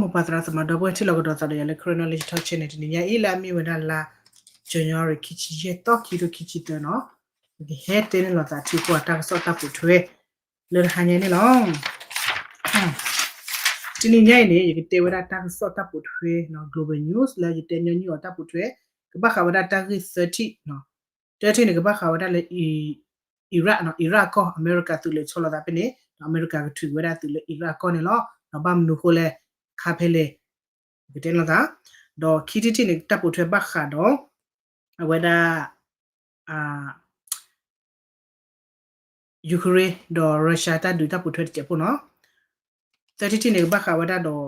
မိၢ်ပၢ်သရၣ်သမါဒီပုၢ်ဝဲၢ်ထံၣ်လိာ်ကဒီးသးဒီးယၤလၢ Karen Knowledge Talk Channel တနံၤညါအံၤ လၢအမ့ၢ်ဝဲဒၣ်လါ January ခံဆံယဲၢ်သီ ခံထိခံဆံသၢနီၤ, ယကဟဲတဲန့ၢ်လိာ်သးထံကီၢ်တၢ်ကစီၣ်တၢ်ပိာ်ထွဲ လၢတဟါညါန့ၣ်လီၤ. တနံၤညါအံၤန့ၣ် ယကတဲဝဲဒၣ်တၢ်ကစီၣ်တၢ်ပိာ်ထွဲ Global News လၢယတဲညီနုၢ်အီၤတၢ်ပိာ်ထွဲ ကဘၣ်ဃးဝဲဒၣ်တၢ်ဂ့ၢ်သၢထံၣ်, တၢထံၣ်န့ၣ် ကဘၣ်ဃးဝဲဒၣ်လၢ Iraq နီၤ, Iraq ကီၢ် အမဲရကၤသုးလဲၤဆီလီၤသးဖဲန့ၣ် ဒီးအမဲရကၤကထုးဝဲဒၣ်သုးလၢ Iraq ကီၢ်န့ၣ်လီၤ. ဒီးဘၣ်မနုၤအဃိလဲၣ် ခါဖဲလဲၣ် ကတဲလိာ်သး, ဒီးခံထံၣ်တထံၣ်န့ၣ် တၢ်ပိာ်ထွဲဘၣ်ဃးဒီး အဝဲဒၣ် Ukraine ဒီး Russia တၢ်ဒုးတၢ်ပိာ်ထွဲတစဲးဖိနီၤ. သၢထံၣ်တထံၣ်န့ၣ် ကဘၣ်ဃးဝဲဒၣ်ဒီး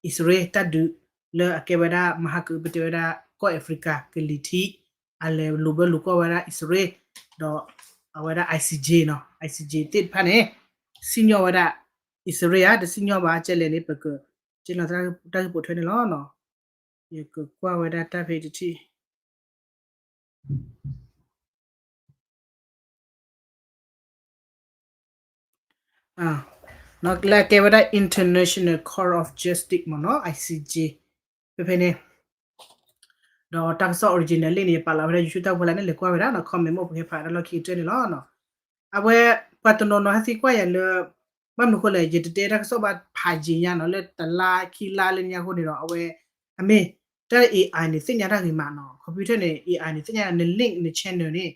အံၣ်စရ့လးတၢ်ဒုး လၢအကဲဝဲဒၣ်မဟါကု ပတဲဝဲဒၣ်ကီၢ် Africa ကလံၤထံး အလဲၤလိာ်ဘၢလိာ်ကွီၢ်ဝဲဒၣ်အံၣ်စရ့လး ဒီးအဝဲဒၣ် ICJ နီၤ, ICJ သ့ၣ်တဖၣ်န့ၣ် စံၣ်ညီၣ်ဝဲဒၣ် အံၣ်စရ့လးဧါ တစံၣ်ညီၣ်ဘၣ်ကဲလဲၣ်န့ၣ် ပက ကဲလီၤတၢ်ဂ့ၢ်ပိာ်ထွဲန့ၣ်လီၤ. ယကကွၢ်ဝဲဒၣ်တၢ်ဖဲတထံၣ် လၢအကဲဝဲဒၣ် International Court of Justice မ့ၢ်နီၤ ICJ ဖဲဖဲန့ၣ် ဒီးတၢ်ကစီၣ် original လံာ်န့ၣ် ယပာ်လီၤဝဲဒၣ် YouTube တၢ်ဝဲလၢန့ၣ် လဲၤကွၢ်ဝဲဒၣ်နီၤ comment မ့ၢ်အိၣ်ပကဟဲဖးဒၣ်လီၢ်ခံကတၢၢ်န့ၣ်လီၤ. အဝဲ ပှၤတနီၤနီၤဟဲသံကွၢ်ယၤလၢ ဘၣ်မနုၤဃိလဲၣ် ယတတဲတၢ်ကစီၣ်ဘၣ်ဖးယံာ်ညါနီၤ လၢတလါခံလါလၢညါအဃိန့ၣ်ဒီး အဝဲ အမ့ၢ် တၢ် AI န့ၣ် သ့ၣ်ညါတၢ်ဂ့ၤမးနီၤ computer န့ၣ် AI န့ၣ် သ့ၣ်ညါန link န channel န့ၣ်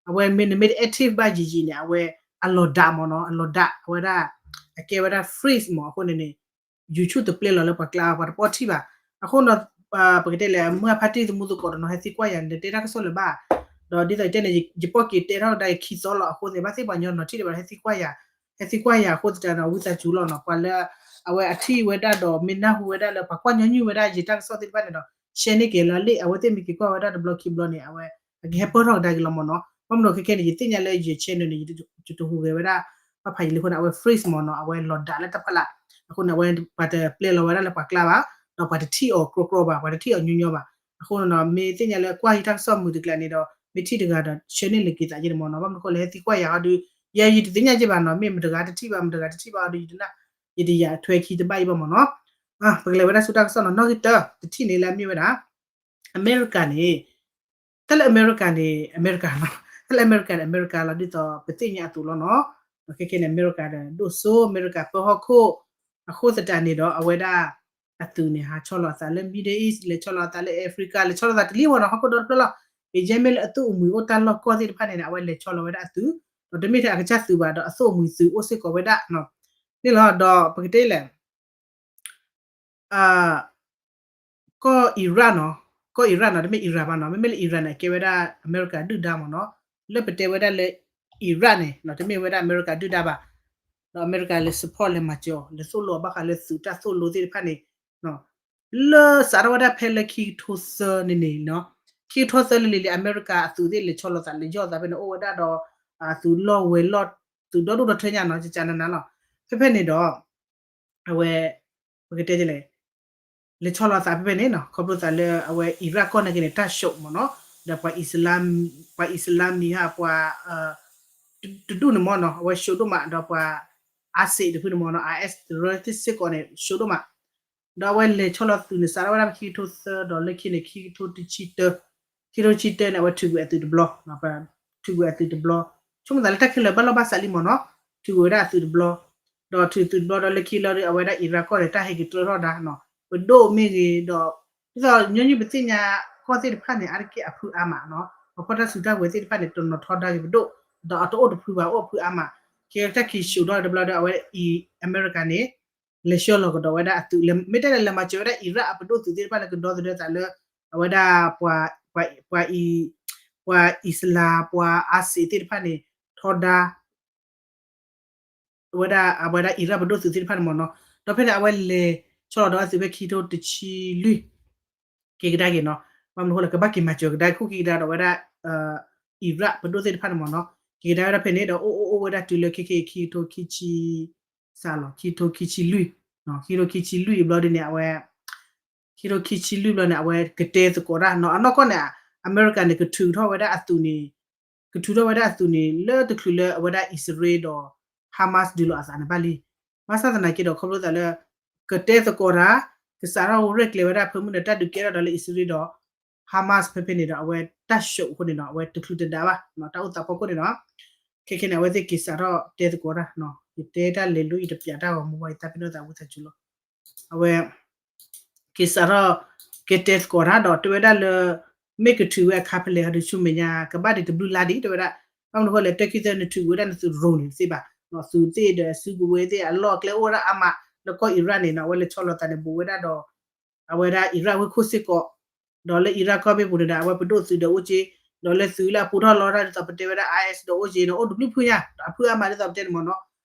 အဝဲမ့ၢ်နမ့ၢ်တ active ဘၣ်ယံာ်ယံာ်န့ၣ် အဝဲ အလီၤဒၣ်မ့ၢ်နီၤ အလီၤဒၣ် အဝဲဒၣ် အကဲဝဲဒၣ် freeze မ့ၢ်အဃိန့ၣ်န့ၣ် YouTube တပျဲလီၤလၢပှၤကျါ ပှၤတပီၢ်ထံၣ်ဘၣ်. အဃိနီၤ ပကတဲလဲၣ် မုၢ်အဖါတံၢ်သမူသကိးတနီၤဟဲသံကွၢ်ယၤ နတဲတၢ်ကစီၣ်လၢၤဘၣ်. ဒီးဒ်သိးယတဲန့ၣ် ယပီၢ်က့ၤတဲထီၣ်ကဒါယခံသီလီၤ အဃိန့ၣ် ဘၣ်သ့ၣ်ပှၤညီနီၤထံၣ်ဒံးဘၣ် ဟဲသံကွၢ်ယၤ ဟဲသံကွၢ်ယၤအဃိသတးဒီး ဝံသးစူၤလီၤနီၤ ပှၤလၢ အဝဲအထံၣ်ဝဲဒၣ်ဒီးမ့ၢ်နၢ်ဟူဝဲဒၣ်လၢပှၤကွၢ်ညီနုၢ်ဝဲဒၣ်ယတၢ်ကစီၣ်သ့ၣ်တဖၣ်န့ၣ်ဒီး share န့ၢ်က့ၤလၢလံာ် အဝဲသ့ၣ်မ့ၢ်က့ၤကွၢ်ဝဲဒၣ်တဘျီခံဘျီန့ၣ် အဝဲ အကဟဲပၢၢ်ထီၣ်ကဒါက့ၤလီၤမ့ၢ်နီၤ. ဘၣ်မနုၤခဲခဲန့ၣ် ယသ့ၣ်ညါလၢယ channel န့ၣ် ယတဟူးဂဲၤဝဲဒၣ် ဘၣ်ဖးယံာ်လံအဃိန့ၣ် အဝဲ freeze မ့ၢ်နီၤ အဝဲလီၤဒၣ်လၢတၢ်ဖီလာ် အဃိန့ၣ် အဝဲပှၤတပျဲလီၤဝဲဒၣ်လၢပှၤကျါဘၣ် ဒီးပှၤတထံၣ်အီၤကြီကြီဘၣ် ပှၤတထံၣ်အီၤညီညီဘၣ်. အဃိန့ၣ်နီၤ မ့ၢ်သ့ၣ်ညါလၢကွၢ်ယတၢ်ကစီၣ်မုာ်တကျးန့ၣ်ဒီး မ့ၢ်ထံၣ်တဂၤဒီး share န့ၢ်လၢက့ၤသးယဲန့ၣ်မ့ၢ်နီၤ. ဘၣ်မနုၤဃိလဲၣ် ဟဲသံကွၢ်ယၤအီၤဒီး ယဲယတသ့ၣ်ညါက့ၤဘၣ်နီၤ မ့ၢ်မတဂၤတထံၣ်ဘၣ် မတဂၤတထံၣ်ဘၣ်အီၤဒီး ယတနၢ် ယတယာ်ထွဲခံတဘၣ်အံၤဘၣ်မ့ၢ်နီၤ. ပကလဲၤဝဲဒၣ်ဆူတၢ်ကစီၣ်နီၤ နီၣ်ဂံၢ်တၢ တထံၣ်န့ၣ်လၢအမ့ၢ်ဝဲဒၣ် အမဲရကၤန့ၣ် တၢ်လၢအမဲရကၤန့ၣ် အမဲရကၤလီၤ တၢ်လၢအမဲရကၤန့ၣ် အမဲရကၤလီၤ ဒ်သိးပသ့ၣ်ညါအသိးလီၤနီၤ. ဒီးခဲခဲန့ၣ် အမဲရကၤဒီး ဒိၣ်စိ အမဲရကၤပၢဟီၣ်ခိၣ် အဃိသတးန့ၣ်ဒီး အဝဲဒၣ် အသုးန့ၣ် ဟးဆီလီၤအသးလၢ Middle East လဲၤဆီလီၤအသးလၢ Africa လဲၤဆီလီၤအသးတလံၤဝဲနီၤ ဟီၣ်ခိၣ်ဒီတဖျၢၣ်လီၤ. အယဲၢ်မ့ၢ်လၢအသိၣ်အမှံၤအိၣ်တၢ်လီၢ်ကီၢ်သ့ၣ်တဖၣ်န့ၣ် အဝဲလဲၤဆီလီၤဝဲဒၣ်အသုး ဒီးတမ့ၢ်ထဲအကစၢ်သုးဘၣ်ဒီးအသိၣ်အမှံၤသုးအိၣ်စ့ၢ်ကီးဝဲဒၣ် န့ၣ်လီၤ. ဒီးပကတဲလဲၣ် ကီၢ် Iraq နီၤ, ကီၢ် Iraq နီၤ တမ့ၢ် Iran ဘၣ်နီၤ, မ့မ့ၢ်လၢ Iran န့ၣ် ကဲဝဲဒၣ်အမဲရကၤဒုၣ်ဒါမ့ၢ်နီၤ, လၢပတဲဝဲဒၣ်လၢ Iraq န့ၣ်နီၤ တမ့ၢ်ဝဲဒၣ်အမဲရကၤဒုၣ်ဒါဘၣ်, ဒီးအမဲရကၤလဲၤ support လဲၤမၤစၢၤအီၤ လဲၤသိၣ်လိအီၤဘၣ်ဃးလၢသုးတၢ်သိၣ်လိသ့ၣ်တဖၣ်န့ၣ် လၢစးထီၣ်ဝဲဒၣ်ဖဲလၢခံကထိသၢန့ၣ်န့ၣ်နီၤ, ခံကထိသၢလံၤလံၤလံၤ အမဲရကၤအသုးသ့ၣ်လဲၤဆီလီၤသးလဲၤယီၢ်သးဖဲန့ၣ် အိၣ်ဝဲဒၣ်ဒီး အသုးလီၢ်ဝဲၤလီၢ် သုးဒီဒူၣ်ဒီထၢညါနီၤ ကကနနၤလီၤ. ဖဲဖဲန့ၣ်ဒီး အဝဲ ပကတဲလဲၣ် လဲၤဆီလီၤသးဖဲဖဲန့ၣ်နီၤ ခီဖျိသးလၢအဝဲ Iraq ကီၢ်နာ်က့န့ၣ် တၢ် shock မ့ၢ်နီၤ, ဒီးပှၤ Islam ပှၤ Islam မံၤဟး ပှၤ တဒူၣ်န့ၣ်မ့ၢ်နီၤ အဝဲ shock ဒိၣ်မး ဒီးပှၤ ISIS တဖုန့ၣ်မ့ၢ်နီၤ IS တရၢသ့ၣ်စ့ၢ်ကီးန့ၣ် shock ဒိၣ်မး, ဒီးအဝဲလဲၤဆီလီၤသုးန့ၣ် စးထီၣ်ဝဲဒၣ်ဖဲခံကထိသၢဒီးလၢခံန့ၣ် ခံကထိတဆံတၢ ခံကထိတဆံတၢန့ၣ် အဝဲထုးကွံာ်အသုးတဘျီ ထုးကွံာ်အသုးတဘျီ, ဆိကမိၣ်သးလၢတၢ်ခဲလၢာ်ဘၣ်လီၢ်ဘၣ်စးလံမ့ၢ်နီၤ, ထုးကွံာ်ဝဲဒၣ်အသုးတဘျီ, ဒီးထုးသုးတဘျီဒီးလၢခံလီၤဒီး အဝဲဒၣ် Iraq ကီၢ်န့ၣ် တၢ်ဟဲက့ၤတြၢထီၣ်ဒါနီၤ, ပဒိၣ်မ့ၢ်ဂ့ၤဒီး ဒ်သိးညီနုၢ်ပသ့ၣ်ညါကီၢ်သ့ၣ်တဖၣ်န့ၣ် အါတက့ၢ်အဖုအါမးနီၤ, ပှၤဖီၣ်တၢ်စုတၢ်ဝဲၤသ့ၣ်တဖၣ်န့ၣ် တနီၤထီဒါက့ၤပဒိၣ်, ဒီးအတအိၣ်တဖုဘၣ် အိၣ်အဖုအါမး, ကဲတၢ်ခံး shock ဒီးတဘျီဒီး အဝဲ အမဲရကၤန့ၣ် လဲၤဆှၢလီၤကဒီးဝဲဒၣ်အသုး မ့ၢ်တဲလဲၣ် လဲၤမၤစၢၤဝဲဒၣ် Iraq အပဒိၣ်သုးသ့ၣ်တဖၣ်လၢကဒီသဒၢသးလၢ အဝဲဒၣ် ပှၤ ပှၤ ပှၤ Islam ပှၤ ISIS သ့ၣ်တဖၣ်န့ၣ် ထီဒါ အဝဲဒၣ် အဝဲဒၣ် Iraq ပဒိၣ်သုးသ့ၣ်တဖၣ်န့ၣ်မ့ၢ်နီၤ, ဒီးဖဲန့ၣ်အဝဲလဲၤဆီလီၤဒီးအသုးဖဲခံကထိတဆံလွံၢ် က့ၤကဒါက့ၤနီၤ, ဘၣ်မနုၤအဃိလဲၣ် ကဘၣ်က့ၤမၤစၢၤကဒါ ခိၣ်က့ၤကဒါဒီးဝဲဒၣ် Iraq ပဒိၣ်သ့ၣ်တဖၣ်န့ၣ်မ့ၢ်နီၤ, က့ၤကဒါဝဲဒၣ်ဖဲန့ၣ်ဒီး အိၣ်အိၣ်အိၣ်ဝဲဒၣ်တုၤလၢခဲခဲအံၤ ခံကထိခံဆံ စးလီၤ ခံကထိခံဆံလွံၢ်, ခံကထိခံဆံလွံၢ်အဘျီဒ်န့ၣ် အဝဲ ခံကထိခံဆံလွံၢ်ဘျီန့ၣ် အဝဲကတဲသကိးတၢ်နီၤ, အနီၢ်ကီၢ်န့ၣ် အမဲရကၤန့ၣ် ကထုးထီၣ်ဝဲဒၣ်အသုးန့ၣ် ကထုးထီၣ်ဝဲဒၣ်အသုးန့ၣ် လၢတချုးလၢအဝဲဒၣ်အံၣ်စရ့လးဒီး Hamas ဒုးလိာ်အသးန့ၣ်ဘၣ်လံ, ဘၣ်ဆၣ်သနာ်က့ဒီး ခီဖျိသးလၢ ကတဲသကိးတၢ် ကစးထီၣ်ရဲၣ်ကျဲၤဝဲဒၣ်ဖၢမုၢ်ဒီးတၢ်ဒုးကဲထီၣ်ဒီးလၢအံၣ်စရ့လးဒီး Hamas ဖဲဖဲန့ၣ်ဒီး အဝဲတၢ်ရှုံးအဃိန့ၣ်ဒီး အဝဲတချုးတဒါဘၣ် တၢ်အိၣ်သးဖီခိၣ်န့ၣ်ဒီး ခဲခဲန့ၣ် အဝဲသ့ၣ်က့ၤစးထီၣ်တဲသကိးတၢ် ယတဲတၢ်လဲၤလိၤ ယတပျးတၢ်ဂီၤမူဘၣ် ယသးပ့ၤနီၣ်သးဝံသးစူၤလီၤ. အဝဲ က့ၤစးထီၣ်က့ၤတဲသကိးတၢ်ဒီး တဲဝဲဒၣ်လၢ မ့ၢ်ကထုးဝဲအခါဖဲလဲၣ် ဟီဒုးဆူမဲာ်ညါ ကဘၣ်ဒံးတဘျုးလါဒံး တဲဝဲဒၣ် ဘၣ်မနုၤဃိလဲၣ် တၢ်ခံသၢနထုးဝဲဒၣ်နသုး drone န့ၣ်တသ့ဘၣ် သုးသ့ၣ်ဒီးစုကဝဲၤသ့ၣ်အလီၢ်အကျဲအိၣ်ဝဲဒၣ်အါမး လၢကီၢ်အံၤရၣ်န့ၣ်နီၤ အဝဲလဲၤဆီလီၤသးန့ၣ် ဘူးဝဲဒၣ်ဒီး အဝဲဒၣ်အံၤရၣ်ဝ့ၢ်ခိၣ်စ့ၢ်ကီး ဒီးလၢအံၤရၣ်ကီၢ်ဘ့ၣ်ပူၤန့ၣ်ဒီး အဝဲပဒိၣ်သုးဒီးအိၣ်က့ ဒီးလၢသုးလၢအပူထီၣ်လီတၢ်ဒ်သိးပတဲဝဲဒၣ် IS ဒီးအိၣ်က့ဒီး အိၣ်တဘျုးဖုညါ ဒီးအဖုအါမးဒ်သိးပတဲန့ၣ်မ့ၢ်နီၤ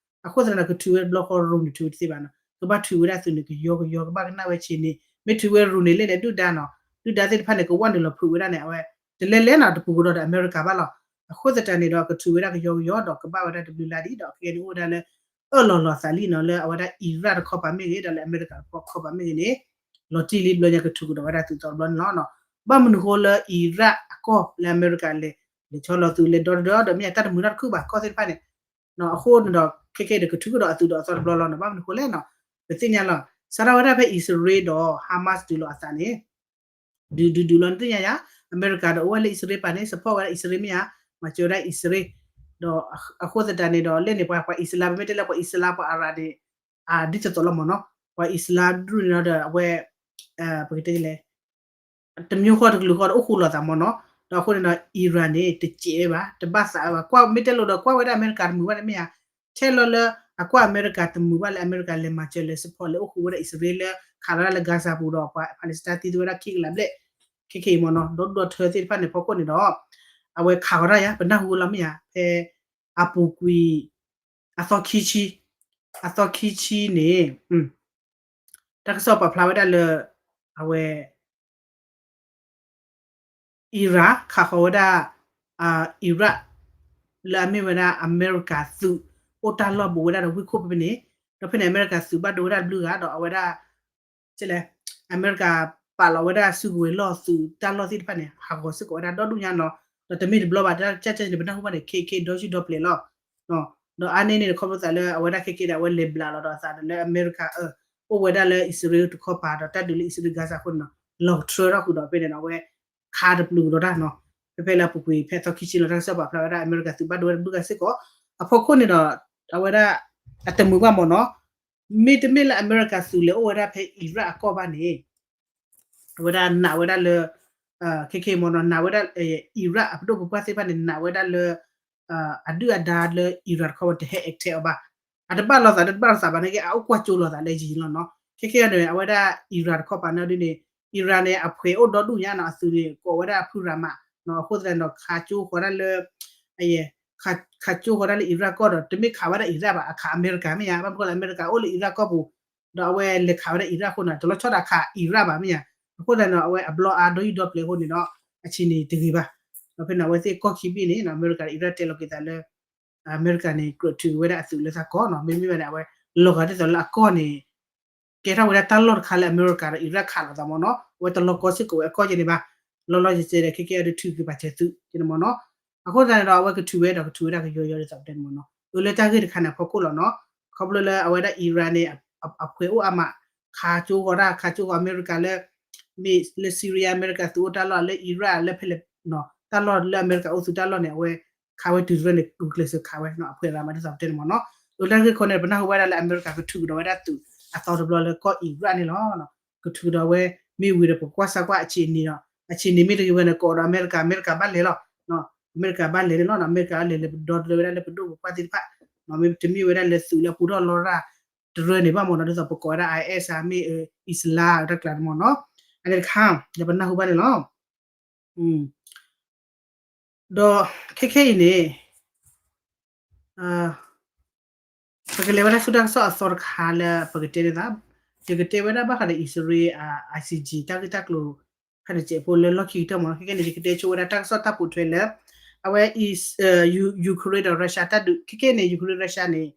အဃိသတးန့ၣ် ကထုးဝဲတဘျီဃီ drone န့ၣ် ထုးဝဲတသ့ဘၣ်နီၤ ကဘၣ်ထုးဝဲဒၣ်သုးန့ၣ် ကယီကယီ ကဘၣ်ကနၣ်ဝဲဆ့ၣ်န့ၣ် မ့ၢ်ထုးဝဲ drone န့ၣ်လဲၣ်န့ၣ် ဒုၣ်ဒါနီၤ ဒုၣ်ဒါသ့ၣ်တဖၣ်န့ၣ် ကဝဲနုာ်လီၤဖုးဝဲဒၣ်န့ၣ် အဝဲ တလဲၤလဲၤနီၤ တပူၤကဒီးဒီးအမဲရကၤဘၣ်လီၤ. အဃိသတးန့ၣ်ဒီး ကထုးဝဲဒၣ်ကယီကယီဒီး ကဘၣ်ဝဲဒၣ်တဘျုးလါဒံးဒီး ခဲကနံၣ်အိၣ်ဝဲဒၣ်လၢ အၢၣ်လီၤလီၤသးလံနီၤ လၢအဝဲဒၣ်အံၤရၣ်တခီပၤမ့ၢ်ဂ့ၤ ဒီးလၢအမဲရကၤတခီပၤမ့ၢ်ဂ့ၤန့ၣ် လီၤတံၢ်လံတဘျီညါ ကထုးကဒီးဝဲဒၣ်သုးသီတဘျီန့ၣ်လီၤ. ဘၣ်မနုၤဃိလၢအံၤရၣ်အကီၢ်လၢအမဲရကၤလဲၤ လဲၤဆီလီၤသုးလဲၤဒီတဒီဒီး မ့ၢ်အတၢ်တမုာ်တၢ်တခုၣ်ဘၣ် ကီၢ်သ့ၣ်တဖၣ်န့ၣ် အဃိန့ၣ်ဒီး ခဲခဲဒီးကထုးကဒီးအသုးဒီးအသီတဘျီလီၤနီၤ ဘၣ်မနုၤဃိလဲၣ်နီၤ ပသ့ၣ်ညါလီၤ စးထီၣ်ဝဲဒၣ်ဖဲအံၣ်စရ့လးဒီး Hamas တုၤလီၤအသးန့ၣ် ဒုးဒုးဒုးလီၤ နသ့ၣ်ညါယါ အမဲရကၤဒီး အိၣ်ဝဲလၢအံၣ်စရ့လးပာ်န့ၣ် support ဝဲဒၣ်အံၣ်စရ့လးမ့ၢ်ဧါ မၤစၢၤဝဲဒၣ်အံၣ်စရ့လး ဒီးအဃိသတးန့ၣ်ဒီး လဲၣ်န့ၣ် ပှၤပှၤအံၣ်စလါ ပမ့ၢ်တဲလၢပှၤအံၣ်စလါ ပှၤအရးန့ၣ် ဒ်သိးသိးလီၤမ့ၢ်နီၤ ပှၤအံၣ်စလါဒူၣ်န့ၣ်ဒီး အဝဲ ပကတဲလဲၣ် တမျိုးဃီတကလုာ်ဃီဒီးအိၣ်ဃူလိာ်သးမ့ၢ်နီၤ ဒီးအဃိန့ၣ်ဒီး Iran န့ၣ် တစဲးဝဲဘၣ် တဘၣ်သးဝဲဘၣ် ကွၢ်မ့ၢ်တဲလိာ်ဒီး ကွၢ်ဝဲဒၣ်အမဲရကၤတမုာ်ဘၣ်န့ၣ်မ့ၢ်ဧါ ထဲလီၤလၢ အကွၢ်အမဲရကၤတမုာ်ဘၣ်လၢအမဲရကၤလဲၤမၤစၢၤလဲၤ support လဲၤအိၣ်ဃူဝဲဒၣ်အံၣ်စရ့လးလၢ ခးလီၤဒၣ်လၢ Gaza ပူၤဒီး ပှၤ Palestine သံသ့ဝဲဒၣ်ခံကလးဘျဲၣ် ခဲခဲအံၤမ့ၢ်နီၤ ဒီဒူၣ်ဒီထၢသ့ၣ်တဖၣ်န့ၣ် ဖီခိၣ်န့ၣ်ဒီး အဝဲခးဃီၤတၢ်ယါ ပနၢ်ဟူလီၤမ့ၢ်ဧါ ဖဲ အပူၤကွံာ် အသီခံဆံ အသီခံဆံန့ၣ် တၢ်ကစီၣ်ပာ်ဖျါဝဲဒၣ်လၢ အဝဲ Iran ခးဃီၤဝဲဒၣ် Iraq လၢအမ့ၢ်ဝဲဒၣ်အမဲရကၤသုး အိၣ်တၢ်လီၢ်ဘူးဝဲဒၣ်ဒီးဝ့ၢ်ခိၣ်ဖဲဖဲန့ၣ် ဒီးဖဲန့ၣ် အမဲရကၤသုးဘၣ်ဒိဝဲဒၣ်တဘျုးဂၤ ဒီးအဝဲဒၣ် ကလဲၣ် အမဲရကၤပာ်လီၤဝဲဒၣ်စုကဝဲၤလီၢ်သုးတၢ်လီၢ်သ့ၣ်တဖၣ်န့ၣ် ဟးဂီၤစ့ၢ်ကီးဝဲဒၣ်ဒီဒူၣ်ညါနီၤ ဒီးတမ့ၢ်တဘျီဘၣ် တၢ်ကၢ်ကၢ်န့ၣ် ပနၢ်ဟူဘၣ်န့ၣ် ခဲခဲဒီဆူၣ်ဒီပျဲၤလီၤ ဒီးအါန့ၢ်န့ၣ် ခီဖျိသးလၢအဝဲဒၣ်ခဲခဲဒီး အဝဲလဲၤဘျးလီၤဒီးအသးဒီးလၢအမဲရကၤ အိၣ်ဝဲဒၣ်လၢအံၣ်စရ့လး တခီပၤ ဒီးတၢ်ဒုးလၢအံၣ်စရ့လး Gaza အဃိန့ၣ်နီၤ လီၤကထြၢထီၣ်ဃုာ်ဒီးဖဲန့ၣ်ဒီး အဝဲခးတပျုာ်ကဒီးတၢ်နီၤ ဖဲဖဲလၢအပူၤကွံာ် ဖဲအသီခံဆံလီၤ တၢ်ကစီၣ်ပာ်ဖျါဝဲဒၣ် အမဲရကၤသုးဘၣ်ဒိဝဲဒၣ်တဘျုးဂၤစ့ၢ်ကီး အဖီခိၣ်န့ၣ်ဒီး အဝဲဒၣ် အတမုာ်ဘၣ်မ့ၢ်နီၤ မ့တမ့ၢ်လၢအမဲရကၤသုးလဲၤအိၣ်ဝဲဒၣ်ဖဲ Iraq အကီၢ်ဘၣ်န့ၣ် အဝဲဒၣ်နာ်ဝဲဒၣ်လၢ ခဲခဲမ့ၢ်နီၤ နာ်ဝဲဒၣ် Iraq အပဒိၣ်ပပှၢ်သ့ၣ်တဖၣ်န့ၣ် နာ်ဝဲဒၣ်လၢ အဒုၣ်အဒါလၢ Iran တခီဝဲတဟဲ attack အီၤဘၣ် အတဘၣ်လိာ်သး တဘၣ်လိာ်သးဘၣ်န့ၣ်က့ အအိၣ်ကွၢ်ကၠိလိာ်သးလၢယံၤလီၤနီၤ ခဲခဲန့ၣ် အဝဲဒၣ် Iran တခီပၤန့ၣ်ဒ်န့ၣ် Iran န့ၣ် အဖှဲးအိၣ်ဒီဒူၣ်ညါနီၤ အသုးန့ၣ် ကိးဝဲဒၣ်အဖုရၤမး အဃိသတးန့ၣ်ဒီး ခးကၠိဃီၤဒၣ်လၢ ခးကၠိဃီၤဒၣ်လၢ Iraq ကီၢ်ဒီး တမ့ၢ်ခးဝဲဒၣ် Iraq ဘၣ် အခးအမဲရကၤမ့ၢ်ဧါ ဘၣ်မနုၤဃိလၢအမဲရကၤအိၣ်လၢ Iraq ကီၢ်ပူၤ ဒီးအဝဲလဲၤခးဝဲဒၣ် Iraq အဃိန့ၣ် တလီၤဆီဒၣ်ခး Iraq ဘၣ်မ့ၢ်ဧါ အဃိသတးန့ၣ်ဒီး အဝဲအဘျီအါဒီယုၢ်ဒီပျဲၤအဃိန့ၣ်ဒီး အဆံးန့ၣ်တဂ့ၤဘၣ် ဒီးဖဲန့ၣ် အဝဲသ့ၣ်ကီၢ်ခံဘ့ၣ်န့ၣ် အမဲရကၤဒီး Iraq တဲလီၤက့ၤသးလၢ အမဲရကၤန့ၣ် ကြၢးထုးဝဲဒၣ်အသုးလၢသးကီၢ်နီၤ မ့မ့ၢ်ဘၣ်န့ၣ် အဝဲလီၤဂာ်ဒ်သိးလၢအကီၢ်န့ၣ် ကဲထီၣ်ဝဲဒၣ်တၢ်လီၢ်တခါလၢအမဲရကၤဒီး Iraq ခးလိာ်သးမ့ၢ်နီၤ အဝဲတလီၤကီစ့ၢ်ကီးဝဲအကီၢ်ကဲန့ၣ်ဘၣ် လီၤလီၤဆဲးဆဲးဒီး ခဲကဲအဒုးထုးက့ၤပာ်စၢၤသုးကဲန့ၣ်မ့ၢ်နီၤ အဃိသတးန့ၣ်ဒီး အဝဲကထုးဝဲဒီးကထုးဝဲဒၣ်ကယီယီဒ်သိးပတဲန့ၣ်မ့ၢ်နီၤ အလၢတၢ်ဂ့ၢ်တခါန့ၣ်အဖီခိၣ်လီၤနီၤ ခီဖျိလၢအဝဲဒၣ် Iran န့ၣ် အဖှဲးအိၣ်အါမး ခးကၠိဃီၤတၢ် ခးကၠိဃီၤအမဲရကၤလၢ မ့ၢ်လၢ Syria အမဲရကၤသုးအိၣ်တၢ်လီၢ် လၢ Iraq လၢဖဲလဲၣ် တၢ်လီၢ်လၢအမဲရကၤအိၣ်သုးတၢ်လီၢ်န့ၣ် အဝဲ ခးဝဲတုၤတရၢန့ၣ် ဂုာ်ကျဲးစၢးခးဝဲနီၤ အဖှဲးရၤမးဒ်သိးပတဲန့ၣ်မ့ၢ်နီၤ အလၢတၢ်ဂ့ၢ်ခိၣ်န့ၣ် ပနၢ်ဟူဝဲဒၣ်လၢအမဲရကၤကထုးကဒီးဝဲဒၣ်သုးအသီတဘျီလၢကီၢ် Iraq န့ၣ်လီၤ ကထုးကဒီးဝဲ မ့ၢ်ဝံၤဒီးပကွၢ်စၢ်ကွၢ်အဆံးန့ၣ်ဒီး အဆံးန့ၣ်မ့ၢ်တဂ့ၤဝဲန့ၣ် ကိးဒီးအမဲရကၤ အမဲရကၤဘၣ်လဲၤလီၤ အမဲရကၤဘၣ်လဲၤန့ၣ်လီၤ အမဲရကၤလဲၤလဲၤပဒီတရၢဝဲဒၣ်လၢပဒိၣ်ပပှၢ်သ့ၣ်တဖၣ် မ့ၢ်တမ့ၢ်ဝဲဒၣ်လၢသုးလၢအပူၤထီၣ်လီၤရၣ်တရၢန့ၣ်ဘၣ်မ့ၢ်နီၤ ဒ်သိးပကိးဝဲဒၣ် IS ဧါ မ့ၢ် Islam တၢ်ကျါန့ၣ်မ့ၢ်နီၤ အန့ၣ်တခါ လၢပနၢ်ဟူဘၣ်န့ၣ်လီၤ ဒီးခဲခဲအံၤန့ၣ် ပကလဲၤဝဲဒၣ်ဆူတၢ်ကစီၣ်အသီတခါလၢပကတဲန့ၣ်သး ယကတဲဝဲဒၣ်ဘၣ်ဃးဒီး အံၣ်စရ့လး ICJ တၢ်ဂ့ၢ်တၢ်ကျိၤ ဖဲန့ၣ်စဲးဖိလၢလီၢ်ခံကတၢၢ်မ့ၢ်နီၤ ခဲခဲန့ၣ် ယကတဲဆိဝဲဒၣ်တၢ်ကစီၣ်တၢ်ပိာ်ထွဲလၢ အဝဲ Ukraine ဒီး Russia တၢ်ဒုး ခဲခဲန့ၣ် Ukraine Russia န့ၣ်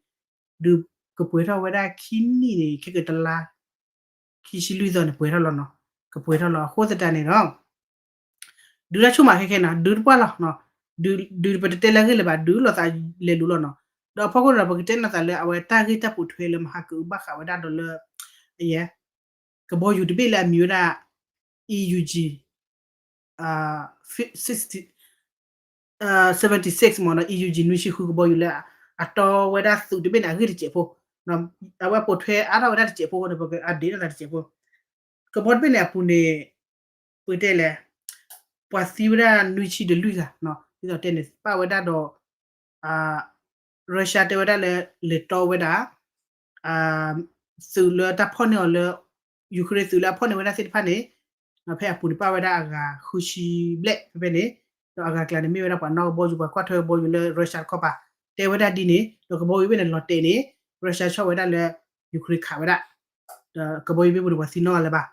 ဒုးကပှဲၤထီၣ်ဝဲဒၣ်ခံနံၣ်န့ၣ် ခဲကတလါ ခံဆံလွံၢ်သီန့ၣ် ပှဲၤထီၣ်လီၤနီၤ ကပှဲၤထီၣ်လီၤ အဃိသတးန့ၣ်ဒီး ဒုးတၢ်ဆိကမိၣ်ခဲခဲနီၤ ဒုးတပှၢ်လီၤ ဒုးပတတဲလၢအဂ့ၢ်လၢၤဘၣ် ဒုးလိာ်သးလဲၤလိၤလီၤနီၤ ဒီးအဖီခိၣ်န့ၣ်ဒီး ပကတဲနီၤသးလၢအဝဲတၢ်ဂ့ၢ်တၢ်ပိာ်ထွဲလၢမဟါကအုးဘၣ်ဃးဝဲဒၣ်ဒီးလၢ အယဲ ကဘီယူၤတဘ့ၣ်လၢအမံၤဝဲဒၣ် E U G seventy six မ့ၢ်နီၤ, E U G နွံဆံဃု ကဘီယူၤလၢ အတီဝဲဒၣ်သုးတဘ့ၣ်န့ၣ် အဂ့ၢ်တစဲးဖိ, အဝဲပိာ်ထွဲအါထီၣ်ဝဲဒၣ်တစဲးဖိန့ၣ် ပက update ထီၣ်သးတစဲးဖိ, ကဘီတဘ့ၣ်န့ၣ်အပူၤန့ၣ် ပတဲလဲၣ်, ပှၤသံဝဲဒၣ်နွံဆံဒီးလွံၢ်ဂၤ, ဒ်သိးတဲန့ၣ် ပာ်ဝဲဒၣ်ဒီး Russia တဲဝဲဒၣ်လၢ လဲၤတီဝဲဒၣ် သုးလၢတၢ်ဖီၣ်န့ၢ်အီၤလၢ Ukraine သုးလၢအဖီၣ်န့ၢ်ဝဲဒၣ်သ့ၣ်တဖၣ်န့ၣ်, ဖဲအပူၤန့ၣ်ပာ်ဝဲဒၣ်အဂၤဃုဆံဘျဲၣ်ဖဲဖဲန့ၣ်, ဒီးအဂၤကျါန့ၣ် မ့ၢ်ဝဲဒၣ်ပှၤနီၣ်ကဘီယူၤ ပှၤကွၢ်ထွဲကဘီယူၤလၢ Russia တခီပၤ, တဲဝဲဒၣ်ဒ်န့ၣ်, ဒီးကဘီယူၤဘ့ၣ်န့ၣ်လီၤတဲာ်န့ၣ် Russia ဆီၣ်ဝဲဒၣ်လၢ Ukraine ခးဝဲဒၣ်, ဒီးကဘီယူၤဘ့ၣ်ပူၤန့ၣ် ပှၤသံနီတဂၤလၢၤဘၣ်,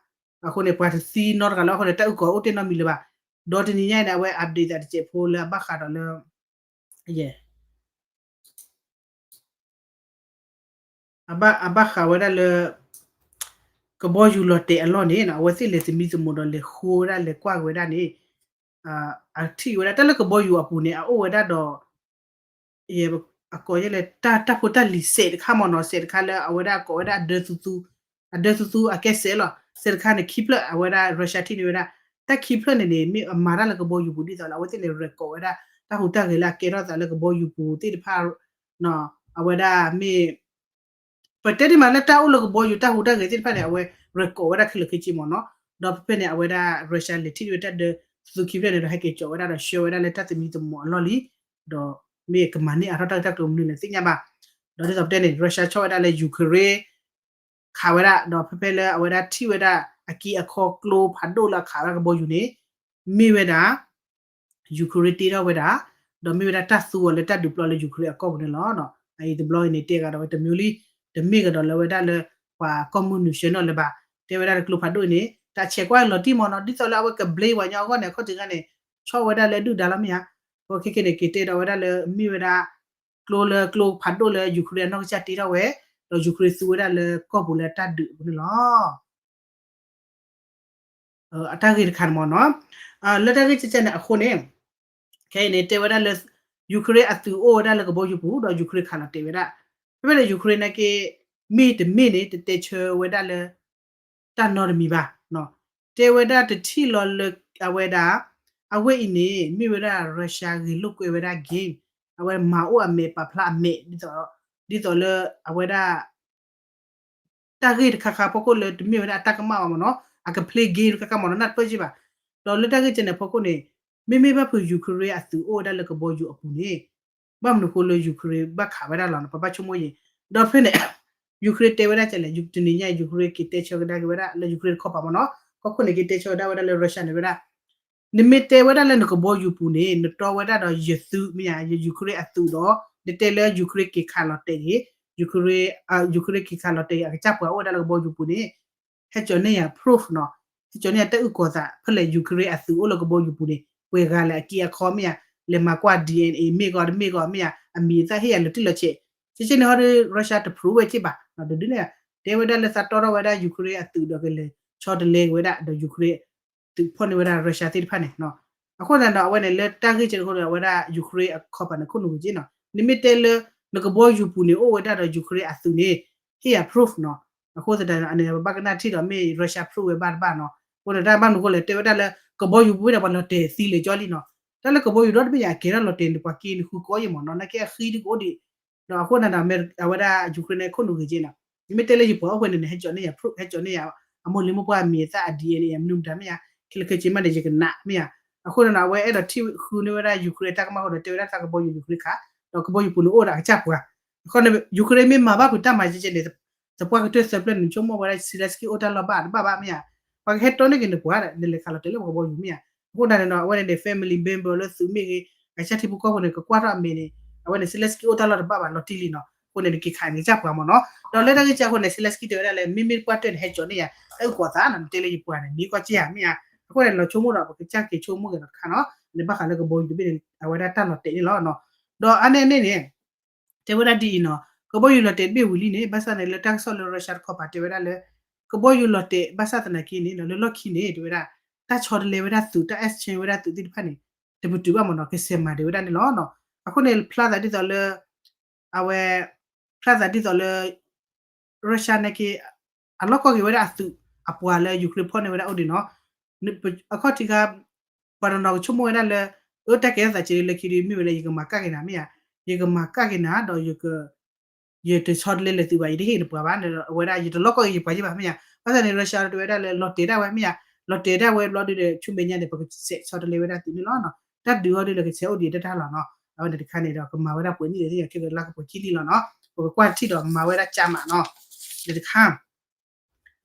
အဃိန့ၣ် ပှၤတသံနီတဂၤလၢၤအဃိန့ၣ် တၢ်အုၣ်ကီၤအိၣ်တ့ၢ်နီတမံၤလၢၤဘၣ်, ဒီးတနံၤညါအံၤန့ၣ် အဝဲ update သးတစဲးဖိလၢအဘၣ်ဃးဒီးလၢ အဘၣ်ဃးဝဲဒၣ်လၢ ကဘီယူၤလီၤတဲာ်အလီၢ်န့ၣ် အဝဲသ့ၣ်လဲၤသမံသမိးဒီးလဲၤဃိဝဲဒၣ်လဲၤကွၢ်က့ၤဝဲဒၣ်န့ၣ်, အထံၣ်ဝဲဒၣ်တၢ်လၢကဘီယူၤအပူၤန့ၣ် အအိၣ်ဝဲဒၣ်ဒီး အကိးယဲၢ်လဲၣ် တၢ်ဖိတၢ်လံၤစဲးတခါမ့ၢ်နီၤ, စဲးတခါလၢအဝဲဒၣ်ကိးဝဲဒၣ်အဒၢသူသူ, အဒၢသူသူအကဲစဲးလီၤ, စဲးတခါန့ၣ်ခံဖျၢၣ် အဝဲဒၣ် Russia ထံၣ်န့ၢ်ဝဲဒၣ်, တၢ်ခံဖျၢၣ်န့ၣ်န့ၣ် မ့ၢ်အမၤတၢ်လၢကဘီယူၤပူၤဒ်သိးလၢအဝဲသ့ၣ်န့ၣ် record ဝဲဒၣ် တၢ်ဟူးတၢ်ဂဲၤလၢအကဲထီၣ်သးလၢကဘီယူၤပူၤသ့ၣ်တဖၣ်, အဝဲဒၣ်မ့ၢ် ပတဲဒ်မးလၢတၢ်အိၣ်လၢကဘီယူၤတၢ်ဟူးတၢ်ဂဲၤသ့ၣ်တဖၣ်န့ၣ် အဝဲ record ဝဲဒၣ်ခဲလၢာ်ခဲဆ့မ့ၢ်နီၤ, ဒီးဖဲဖဲန့ၣ် အဝဲဒၣ် Russia လဲၤထံၣ်ဝဲတၢ်ဒၢသူသူခံဖျၢၣ်န့ၣ်ဒီး ဟဲက့ၤကၠီးဝဲဒၣ်ဒီးဆှၢဝဲဒၣ်လၢတၢ်သမံသမိးအလီၢ်လံ, ဒီးမ့ၢ်ကမၤန့ၢ်အါထီၣ်တၢ်ဂ့ၢ်တၢ်ကျိၤမနုၤလဲၣ်သ့ၣ်ညါဘၣ်, ဒီးဒ်သိးပတဲန့ၣ် Russia ဆီၣ်ဝဲဒၣ်လၢ Ukraine ခးဝဲဒၣ်, ဒီးဖဲဖဲလၢအဝဲဒၣ်ထံၣ်ဝဲဒၣ်အက့အခီကျိဖးဒိၣ်လၢအခးဝဲဒၣ်ကဘီယူၤန့ၣ် မ့ၢ်ဝဲဒၣ် Ukraine တ့ထီၣ်ဝဲဒၣ်, ဒီးမ့ၢ်ဝဲဒၣ်တၢ်သူအီၤလၢတၢ်ဒုးပျီလၢ Ukraine အကီၢ်ပူၤန့ၣ်လီၤ. အအံၤတဘျီအံၤန့ၣ် တဲဂၤဒီးဝဲတမံၤလံ, တမ့ၢ်ကဒီးလၢဝဲဒၣ်လၢ ပှၤကီၢ်မုၢ်နုာ်ဆှၢနီၣ်လၢၤဘၣ်, တဲဝဲဒၣ်လၢကျိဖးဒိၣ်အံၤန့ၣ် တၢ်ဆဲးကွၢ်လီၤတံၢ်မ့ၢ်နီၤ, ဒ်သိးလၢအဝဲက blame ပှၤညီအဂီၢ်န့ၣ် အခီၣ်ထံးခါန့ၣ် ဆီၣ်ဝဲဒၣ်လၢဒုၣ်ဒါလီၤမ့ၢ်ဧါ, အခဲကနံၣ်န့ၣ် က့ၤတဲဒီးဝဲဒၣ်လၢမ့ၢ်ဝဲဒၣ် ကျိလၢကျိဖးဒိၣ်လၢ Ukraine အနီၢ်ကစၢ်တ့ထီၣ်ဝဲ, ဒီး Ukraine သူဝဲဒၣ်လၢကီၢ်ပူၤလၢတၢ်ဒုးအပူၤန့ၣ်လီၤ. အတၢ်ဂ့ၢ်တခါန့ၣ်မ့ၢ်နီၤ, လၢတၢ်ဂ့ၢ်ကဲကဲန့ၣ်အဃိန့ၣ်, ခဲအံၤန့ၣ် တဲဝဲဒၣ်လၢ Ukraine အသုးအိၣ်ဝဲဒၣ်လၢကဘီယူၤပူၤ ဒီး Ukraine ခးလီၤတဲာ်ဝဲဒၣ်, ဖဲဖဲန့ၣ် Ukraine နာ်က့ မ့ၢ်တမ့ၢ်န့ၣ် တတဲဆၢဝဲဒၣ်လၢ တၢ်နီတမံၤဘၣ်, တဲဝဲဒၣ်တထံၣ်လီၤလၢအဝဲဒၣ်, အဝဲအံၤန့ၣ် မ့ၢ်ဝဲဒၣ် Russia ဂ့ၤလိာ်ကွဲဝဲဒၣ် game, အဝဲမၤအိၣ်အမဲာ်ပာ်ဖျါအမဲာ် ဒ်သိးလၢအဝဲဒၣ် တၢ်ဂ့ၢ်တခါခါဖီခိၣ်လၢတမ့ၢ်ဝဲဒၣ်အတၢ်ကမၣ်ဘၣ်မ့ၢ်နီၤ, အက play game တခါခါမ့ၢ်နီၤ နၢ်တပၢၢ်က့ဘၣ်, ဒီးလၢတၢ်ဂ့ၢ်ကဲန့ၣ်အဖီခိၣ်န့ၣ်, မ့မ့ၢ်ဘၣ်ဖုး Ukraine အသုးအိၣ်ဝဲဒၣ်လၢကဘီယူၤအပူၤန့ၣ်, ဘၣ်မနုၤဃိလၢ Ukraine ဘၣ်ခးဝဲဒၣ်လီၤန့ၣ် ပဘၣ်ဆိကမိၣ်ယံၤ, ဒီးဖဲန့ၣ် Ukraine တဲဝဲဒၣ်ကလဲၣ်, တနံၤညါအံၤ Ukraine က့ၤတဲဆၢကဒါက့ၤဝဲဒၣ်လၢ Ukraine တခီပၤမ့ၢ်နီၤ, ကီၢ်ခိၣ်န့ၣ်က့ၤတဲဆၢကဒါဝဲဒၣ်လၢ Russia န့ၣ်ဝဲဒၣ် နမ့ၢ်တဲဝဲဒၣ်လၢနကဘီယူၤပူၤန့ၣ် နတီဝဲဒၣ်ဒီးယသုးမ့ၢ်ဧါ, ယ Ukraine အသုးဒီး နတဲလၢ Ukraine က့ၤခးလီၤတဲာ်ဂ့ၤ, Ukraine, Ukraine က့ၤခးလီၤတဲာ်ဂ့ၤ အကစၢ်ပှၤအိၣ်ဝဲဒၣ်လၢကဘီယူၤပူၤန့ၣ်, ဟဲကၠီၤန့ၢ်ယၤ proof နီၤ, ဟဲကၠီၤန့ၢ်ယၤတၢ်အုၣ်ကီၤသး ဖဲလဲၣ် Ukraine အသုးအိၣ်လၢကဘီယူၤပူၤန့ၣ် ပှဲၤဂၤလဲၣ် အက့အခီမ့ၢ်ဧါ, လဲၤမၤကွၢ် DNA မ့ၢ်ဂ့ၤတမ့ၢ်ဂ့ၤမ့ၢ်ဧါ, အမံၤအသၣ်ဟ့ၣ်ယၤလီၤတံၢ်လီၤဆဲး, ကဲကဲန့ၣ်ဟီဒီး Russia တ prove ဝဲက့ဘၣ်, တဒုန့ၣ် တဲဝဲဒၣ်လၢသးတီထီၣ်ဝဲဒၣ် Ukraine အသုးဒီးကလဲၤဆီတလဲက့ၤဝဲဒၣ်ဒီး Ukraine သုးဖီၣ်န့ၢ်ဝဲဒၣ် Russia သ့ၣ်တဖၣ်န့ၣ်, အဃိသတးဒီး အဝဲန့ၣ်လၢတၢ်ဂ့ၢ်ကဲန့ၣ်အဃိဒီး အဝဲဒၣ် Ukraine အခီပၤန့ၣ် ခိၣ်နူာ်ဂ့ၤက့နီၤ, နမ့ၢ်တဲလၢ နကဘီယူၤပူၤန့ၣ် အိၣ်ဝဲဒၣ်ဒီး Ukraine အသုးန့ၣ် ဟ့ၣ်ယၤ proof နီၤ, အဃိသတးဒီး အန့ၣ် ပဘၣ်ကနၣ်ထံၣ်ဒီးမ့ၢ် Russia prove ဝဲဘၣ်တဘၣ်နီၤ, အဃိန့ၣ် တၢ်ဘၣ်မနုၤအဃိလဲၣ် တဲဝဲဒၣ်လၢ ကဘီယူၤပူၤဝဲဒၣ် ပှၤလီၤတဲာ်သံလဲၤကၠီလံနီၤ, တၢ်လၢကဘီယူၤဒီတဘ့ၣ်ညါ အကဲထီၣ်လီၤတဲာ်န့ၣ် ပှၤက့ၤန့ၣ်ဃုကီယဲၢ်မ့ၢ်နီၤ, နာ်က့အဃံဒုကအိၣ်ဒံး ဒီးအဃိန့ၣ်ဒီး အဝဲဒၣ် Ukraine န့ၣ် ခိၣ်နူာ်ဂ့ၤက့နီၤ, နမ့ၢ်တဲလၢယပှၤအိၣ်ဝဲန့ၣ်န့ၣ် ဟဲကၠီၤန့ၢ်ယၤ proof ဟဲကၠီၤန့ၢ်ယၤ, အမိၢ်လံၤမိၢ်ပှၢ်အမံၤအသၣ်အ DNA အမနုၤမတၤမ့ၢ်ဧါ, ခဲလၢာ်ခဲဆ့မးန့ၣ် ယကနၣ်မ့ၢ်ဧါ, အဃိန့ၣ်ဒီး အဝဲအဲၣ်ဒိးထံၣ်ဃုန့ၢ်ဝဲဒၣ် Ukraine အတၢ်ကမၣ်အဃိဒီး တဲဝဲဒၣ်သးကဘီယူၤ Ukraine ခး, ဒီးကဘီယူၤပူၤန့ၣ်အိၣ်ဒီးအကစၢ်ပှၤ, အဃိန့ၣ် Ukraine မ့ၢ်မၤဘၣ်ဖုးတၢ်မၤကဲကဲန့ၣ် သပှၢ်ကတၢၢ်သၢဖျၢၣ်န့ၣ် နဆိကမိၣ်ဝဲဒၣ် Zelenskyy အိၣ်တၢ်လီၢ်ဘၣ်တဘၣ်ဘၣ်မ့ၢ်ဧါ, ပှၤကဟဲတီန့ၢ်က့ၤနပှၤဒီး နလဲၤခးလီၤတဲာ်လၢပှၤကဘီယူၤမ့ၢ်ဧါ, အဃိန့ၣ်ဒီး အဝဲန့ၣ်န့ၣ် family member လၢသုးမ့ၢ်ဂ့ၤ, အကစၢ်ထံဖိကီၢ်ဖိန့ၣ် ကကွၢ်ထီၣ်အမဲာ်န့ၣ်, အဝဲန့ၣ် Zelenskyy အိၣ်တၢ်လီၢ်တဘၣ်ဘၣ်လီၤတံၢ်လံနီၤ, အဃိန့ၣ် နက့ၤခးန့ၣ်ကစၢ်ပှၤမ့ၢ်နီၤ, ဒီးလၢတၢ်ဂ့ၢ်ကဲအဃိန့ၣ် Zelenskyy တဲဝဲဒၣ်လၢ မ့မ့ၢ်ပှၢ်တၢၢ်န့ၣ် ဟဲကၠီၤန့ၢ်ယၤ တၢ်အုၣ်ကီၤသးနီၤ, နတဲလၢယပှၤန့ၣ် မ့ၢ်ကွၢ်က့ဧါမ့ၢ်ဧါ, အဃိန့ၣ် လီၤဆိကမိၣ်ဒီး ပကစၢ်က့ၤဆိကမိၣ်က့ၤဒီးတခါနီၤ, န့ၣ်ဘၣ်ဃးလၢကဘီယူၤတဘ့ၣ်န့ၣ် အဝဲဒၣ်တၢ်လီၤတဲာ်န့ၣ်လီၤ, ဒီးအါန့ၢ်န့ၣ်န့ၣ် တဲဝဲဒၣ်ဒ်အံၤနီၤ, ကဘီယူၤလီၤတဲာ်တဘ့ၣ်ဝံၤလံန့ၣ် ဘၣ်ဆၣ်န့ၣ် လၢတၢ်ကစီၣ်လၢ Russia တခီပၤတဲဝဲဒၣ်လၢ ကဘီယူၤလီၤတဲာ်ဘၣ်ဆၣ်သနာ်က့န့ၣ် လၢလီၢ်ခံန့ၣ် တဲဝဲဒၣ် တၢ်ဆီတလဲဝဲဒၣ်သုး တၢ် exchange ဝဲဒၣ်သုးသ့ၣ်တဖၣ်န့ၣ် တပတုာ်ဘၣ်မ့ၢ်နီၤ ကစဲးမၤဒံးဝဲဒၣ်န့ၣ်လီၤ. အဃိန့ၣ် ဖျါသးဒ်သိးလၢ အဝဲ ဖျါသးဒ်သိးလၢ Russia နာ်က့ အလီၢ်ကီၢ်က့ၤဝဲဒၣ်အသုး အပှၤလၢ Ukraine ဖီၣ်န့ၢ်ဝဲဒၣ်အိၣ်ဒံးနီၤ, အခီၣ်ထံးခါ ပှၤတနီၤကဆိကမိၣ်ဝဲဒၣ်လၢ အၢတၢ်ကဲထီၣ်သးကဲလၢခံဒီး မ့ၢ်ဝဲလၢယကမၤကၣ်က့ၤနၤမ့ၢ်ဧါ, ယကမၤကၣ်က့ၤနၤဒီး ယတဆီတလဲလၢၤသုဘၣ်, ယတဟ့ၣ်နပှၤဘၣ်, အဝဲဒၣ်ယတလိၣ်ကီၣ်က့ၤယပှၤယ့ၢ်ဘၣ်မ့ၢ်ဧါ, ဘၣ်ဆၣ်န့ၣ် Russia တဲဝဲဒၣ်လၢလီၤတဲာ်ဒၣ်ဝဲမ့ၢ်ဧါ, လီၤတဲာ်ဒၣ်ဝဲဘျီဒုဒီး ဆူမဲာ်ညါန့ၣ် ပကဆဲးဆီတလဲဝဲဒၣ်သုန့ၣ်လီၤ, တၢ်ဒုးအီၤဒုဒီးကဆဲးအိၣ်ဒံးတၢ်တၢ်လီၤနီၤ, အဝဲန့ၣ်တခါန့ၣ်ဒီး ကမၤဝဲဒၣ်ပှဲၤနံၣ်လၢ ခဲကလါကပှဲၤခံနံၣ်လီၤနီၤ, ပကကွၢ်ထံၣ်ဒီးမၤဝဲဒၣ်ကၢ်မးနီၤ, ဒီးတခါ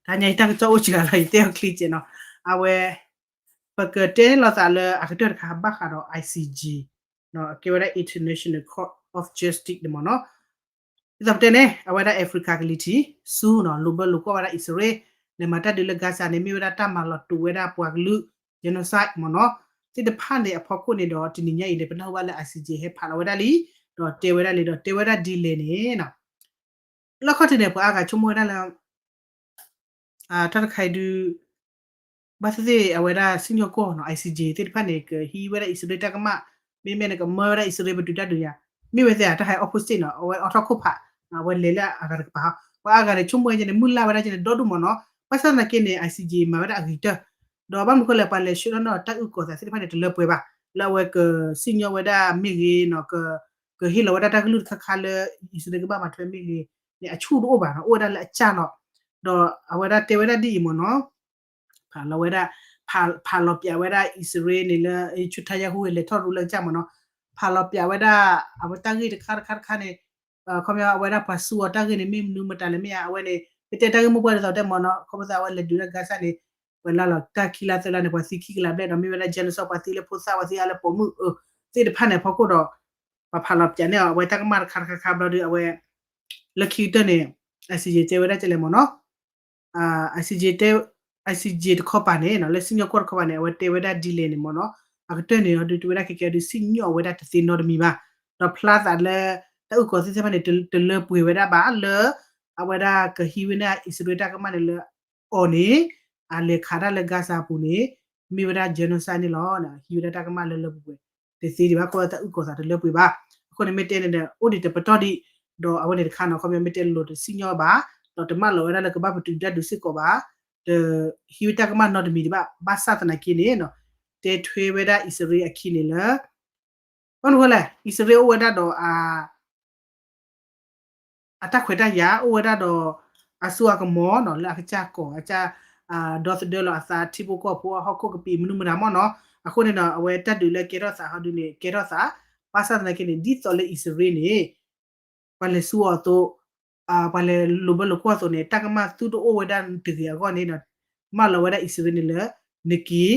တဟါညါအံၤတၢ်ကစီၣ်အိၣ်စှၤလီၤ ယတဲအီၤချ့ကဲနီၤ, အဝဲ ပကတဲလိာ်သးလၢအကတၢၢ်တခါဘၣ်ဃးဒီး I C J ကဲဝဲဒၣ် International Court of Justice န့ၣ်မ့ၢ်နီၤ, ဒ်သိးပတဲန့ၣ် အဝဲဒၣ် Africa ကလံၤထံး ဆူနီၤ လိာ်ဘၢလိာ်ကွီၢ်ဝဲဒၣ်အံၣ်စရ့လး လဲၤမၤတၢ်ဒုးလၢ Gaza န့ၣ် မ့ၢ်ဝဲဒၣ်တၢ်မၤလီၤတူာ်ဝဲဒၣ်ပှၤကလုာ် genocide မ့ၢ်နီၤ, သ့ၣ်တဖၣ်န့ၣ်အဖီခိၣ်န့ၣ်ဒီး တနံၤညါအံၤန့ၣ် ပနၢ်ဟူဘၣ်လၢ I C J ဟဲဖးလီၤဝဲဒၣ်လံ, ဒီးတဲဝဲဒၣ်လံ ဒီးတဲဝဲဒၣ်ဒ်လဲၣ်န့ၣ်နီၤ, လၢခီၣ်ထံးန့ၣ် ပှၤအါဂၤဆိကမိၣ်ဝဲဒၣ်လၢ တၢ်တခါအံၤဒုး ဘၣ်သ့ၣ်သ့ၣ်အဝဲဒၣ်စံၣ်ညီၣ်ကွီၢ်နီၤ I C J သ့ၣ်တဖၣ်န့ၣ် ကဟံးဝဲဒၣ်အံၣ်စရ့လးတၢ်ကမၣ်, မ့မ့ၢ်န့ၣ် ကမၢဝဲဒၣ်အံၣ်စရ့လးပတုာ်တၢ်ဒုးယၤ, မ့ၢ်ဝဲသ့ၣ်ဧါ တၢ်ဟဲ opposite နီၤ အဝဲအိးထီၣ်ခိၣ်ဖး, အဝဲလဲၤလၢအဂၤတကပၤ, ပှၤအါဂၤန့ၣ် ဆိကမိၣ်ဝဲန့ၣ် မုၢ်လၢ်ဝဲဒၣ်ကဲန့ၣ် ဒီဒူၣ်မ့ၢ်နီၤ, ဘၣ်ဆၣ်သနာ်က့န့ၣ် I C J မၤဝဲဒၣ်အဂ့ၤကတၢၢ်, ဒီးဘၣ်မနုၤဃိလဲၣ် ပှၤလဲၤဆှၢထီၣ်န့ၢ်တၢ်အုၣ်ကီၤသးသ့ၣ်တဖၣ်န့ၣ် တလၢပှဲၤဘၣ်, လၢအဝဲကစံၣ်ညီၣ်ဝဲဒၣ်မ့ၢ်ဂ့ၤနီၤ ကဟ့ၣ်လီၤဝဲဒၣ်တၢ်ကလုၢ်တခါခါလၢ အံၣ်စရ့လးကဘၣ်မၤထွဲမ့ၢ်ဂ့ၤန့ၣ် အဆူၣ်တအိၣ်ဘၣ်နီၤ, အိၣ်ဝဲဒၣ်လၢအကၢ်လီၤ, ဒီးအဝဲဒၣ်တဲဝဲဒၣ်ဒ်အံၤမ့ၢ်နီၤ, ဖးလီၤဝဲဒၣ်, ဖးလီၤပၠးဝဲဒၣ်အံၣ်စရ့လးန့ၣ်လၢ ဆူထါယါဟူဝဲလဲၤထီၣ်ရူလၢကၢ်မ့ၢ်နီၤ, ဖးလီၤပၠးဝဲဒၣ် အဝဲတၢ်ဂ့ၢ်တခါတခါတခါန့ၣ်, ခီပညီအဝဲဒၣ်ပှၤစူးအီၤတၢ်ဂ့ၢ်န့ၣ် မ့ၢ်မနုၤမတၤလဲၣ်မ့ၢ်ဧါ, အဝဲန့ၣ် ပတဲတၢ်ဂ့ၢ်မိၢ်ပှၢ်ဒ်သိးတဲမ့ၢ်နီၤ, ခီဖျိသးအဝဲလဲၤဒုးတၢ် Gaza န့ၣ် ပှၤလၢလီၤတၢ်ခံလါသၢလါန့ၣ် ပှၤသံခံကလးဘျဲၣ်ဒီး မ့ၢ်ဝဲဒၣ် genocide ပှၤသံလၢဖိသၣ် ပှၤသံအါလၢပိာ်မုၣ်အၢ သ့ၣ်တဖၣ်န့ၣ်အဖီခိၣ်ဒီး ပှၤဖးလီၤပၠးန့ၢ်အီၤ အဝဲတၢ်ကမၣ်တခါတခါခါဘျီဒီး အဝဲ လၢခံကတၢၢ်န့ၣ် I C J တဲဝဲဒၣ်ကဲလဲၣ်မ့ၢ်နီၤ, I C J တခီပၤန့ၣ် လၢစံၣ်ညီၣ်ကွီၢ်တခီပၤန့ၣ် အဝဲတဲဝဲဒၣ်ဒ်လဲၣ်န့ၣ်မ့ၢ်နီၤ, အကတၢၢ်န့ၣ်အီၤဒုးတဲဝဲဒၣ်ခဲကဲဒုး စံၣ်ညီၣ်ဝဲဒၣ်တသ့နီတမံၤဘၣ်, ဒီးဖျါသးလၢ တၢ်အုၣ်ကီၤသ့ၣ်တဖၣ်န့ၣ် တလၢပှဲၤဝဲဒၣ်ဘၣ်လၢ အဝဲဒၣ်ကဟံးဝဲန့ၢ်အံၣ်စရ့လးတၢ်ကမၣ်န့ၣ်လၢအီၤန့ၣ် အလဲၤခးတၢ်လၢ Gaza အပူၤန့ၣ် မ့ၢ်ဝဲဒၣ် genocide န့ၣ်လီၤ, ဟံးဝဲဒၣ်တၢ်ကမၣ်လၢလၢပှဲၤပှဲၤ တသ့ဒံးဘၣ် ခီတၢ်အုၣ်ကီၤသးတလၢပှဲၤဘၣ်, အဃိန့ၣ်မ့ၢ်တဲန့ၣ်ဒီး အိၣ်ဒံးတပတီၢ်ဒံး, ဒီးအဝဲန့ၣ်တခါနီၤ ခီပညီမ့ၢ်တဲလိၤတစံၣ်ညီၣ်ဘၣ်, ဒီးတမၢလီၤဝဲဒၣ်လၢကဘၣ်ပတုာ်တၢ်ဒုးစ့ၢ်ကီးဘၣ်, ဒီးဟံးဝဲတၢ်ကမၣ်နီတမံၤဒံးဘၣ်, ဘၣ်ဆၣ်သနာ်က့န့ၣ် တဲထွဲဝဲဒၣ်အံၣ်စရ့လးအခံန့ၣ်လၢ ဘၣ်မနုၤဃိလဲၣ် အံၣ်စရ့လးအိၣ်ဝဲဒၣ်ဒီး အတၢ်ခွဲးတၢ်ယာ် အိၣ်ဝဲဒၣ်ဒီး အစိအကမီၤနီၤ လၢအကစၢ်ကီၢ် အကစၢ် ဒီသဒၢလီၤအသး ထံဖိကီၢ်ဖိအဟီၣ်ခိၣ်ကပံာ်မနုၤမတၤမ့ၢ်နီၤ, အဃိန့ၣ်ဒီး အဝဲတၢ်ဒုးလၢကဲထီၣ်သးဟီဒုန့ၣ် ကဲထီၣ်သး, ဘၣ်ဆၣ်သနာ်က့န့ၣ် ဒ်သိးလၢအံၣ်စရ့လးန့ၣ် ပှၤလဲၤဆူအီၤအသိး ပှၤလဲၤလိာ်ဘၢလိာ်ကွီၢ်အသိးန့ၣ် တၢ်ကမၣ်သုတအိၣ်ဝဲဒၣ်တဂ့ၤအဂီၢ်န့ၣ် မၢလီၤဝဲဒၣ်အံၣ်စရ့လးန့ၣ်လၢ နက့ၤ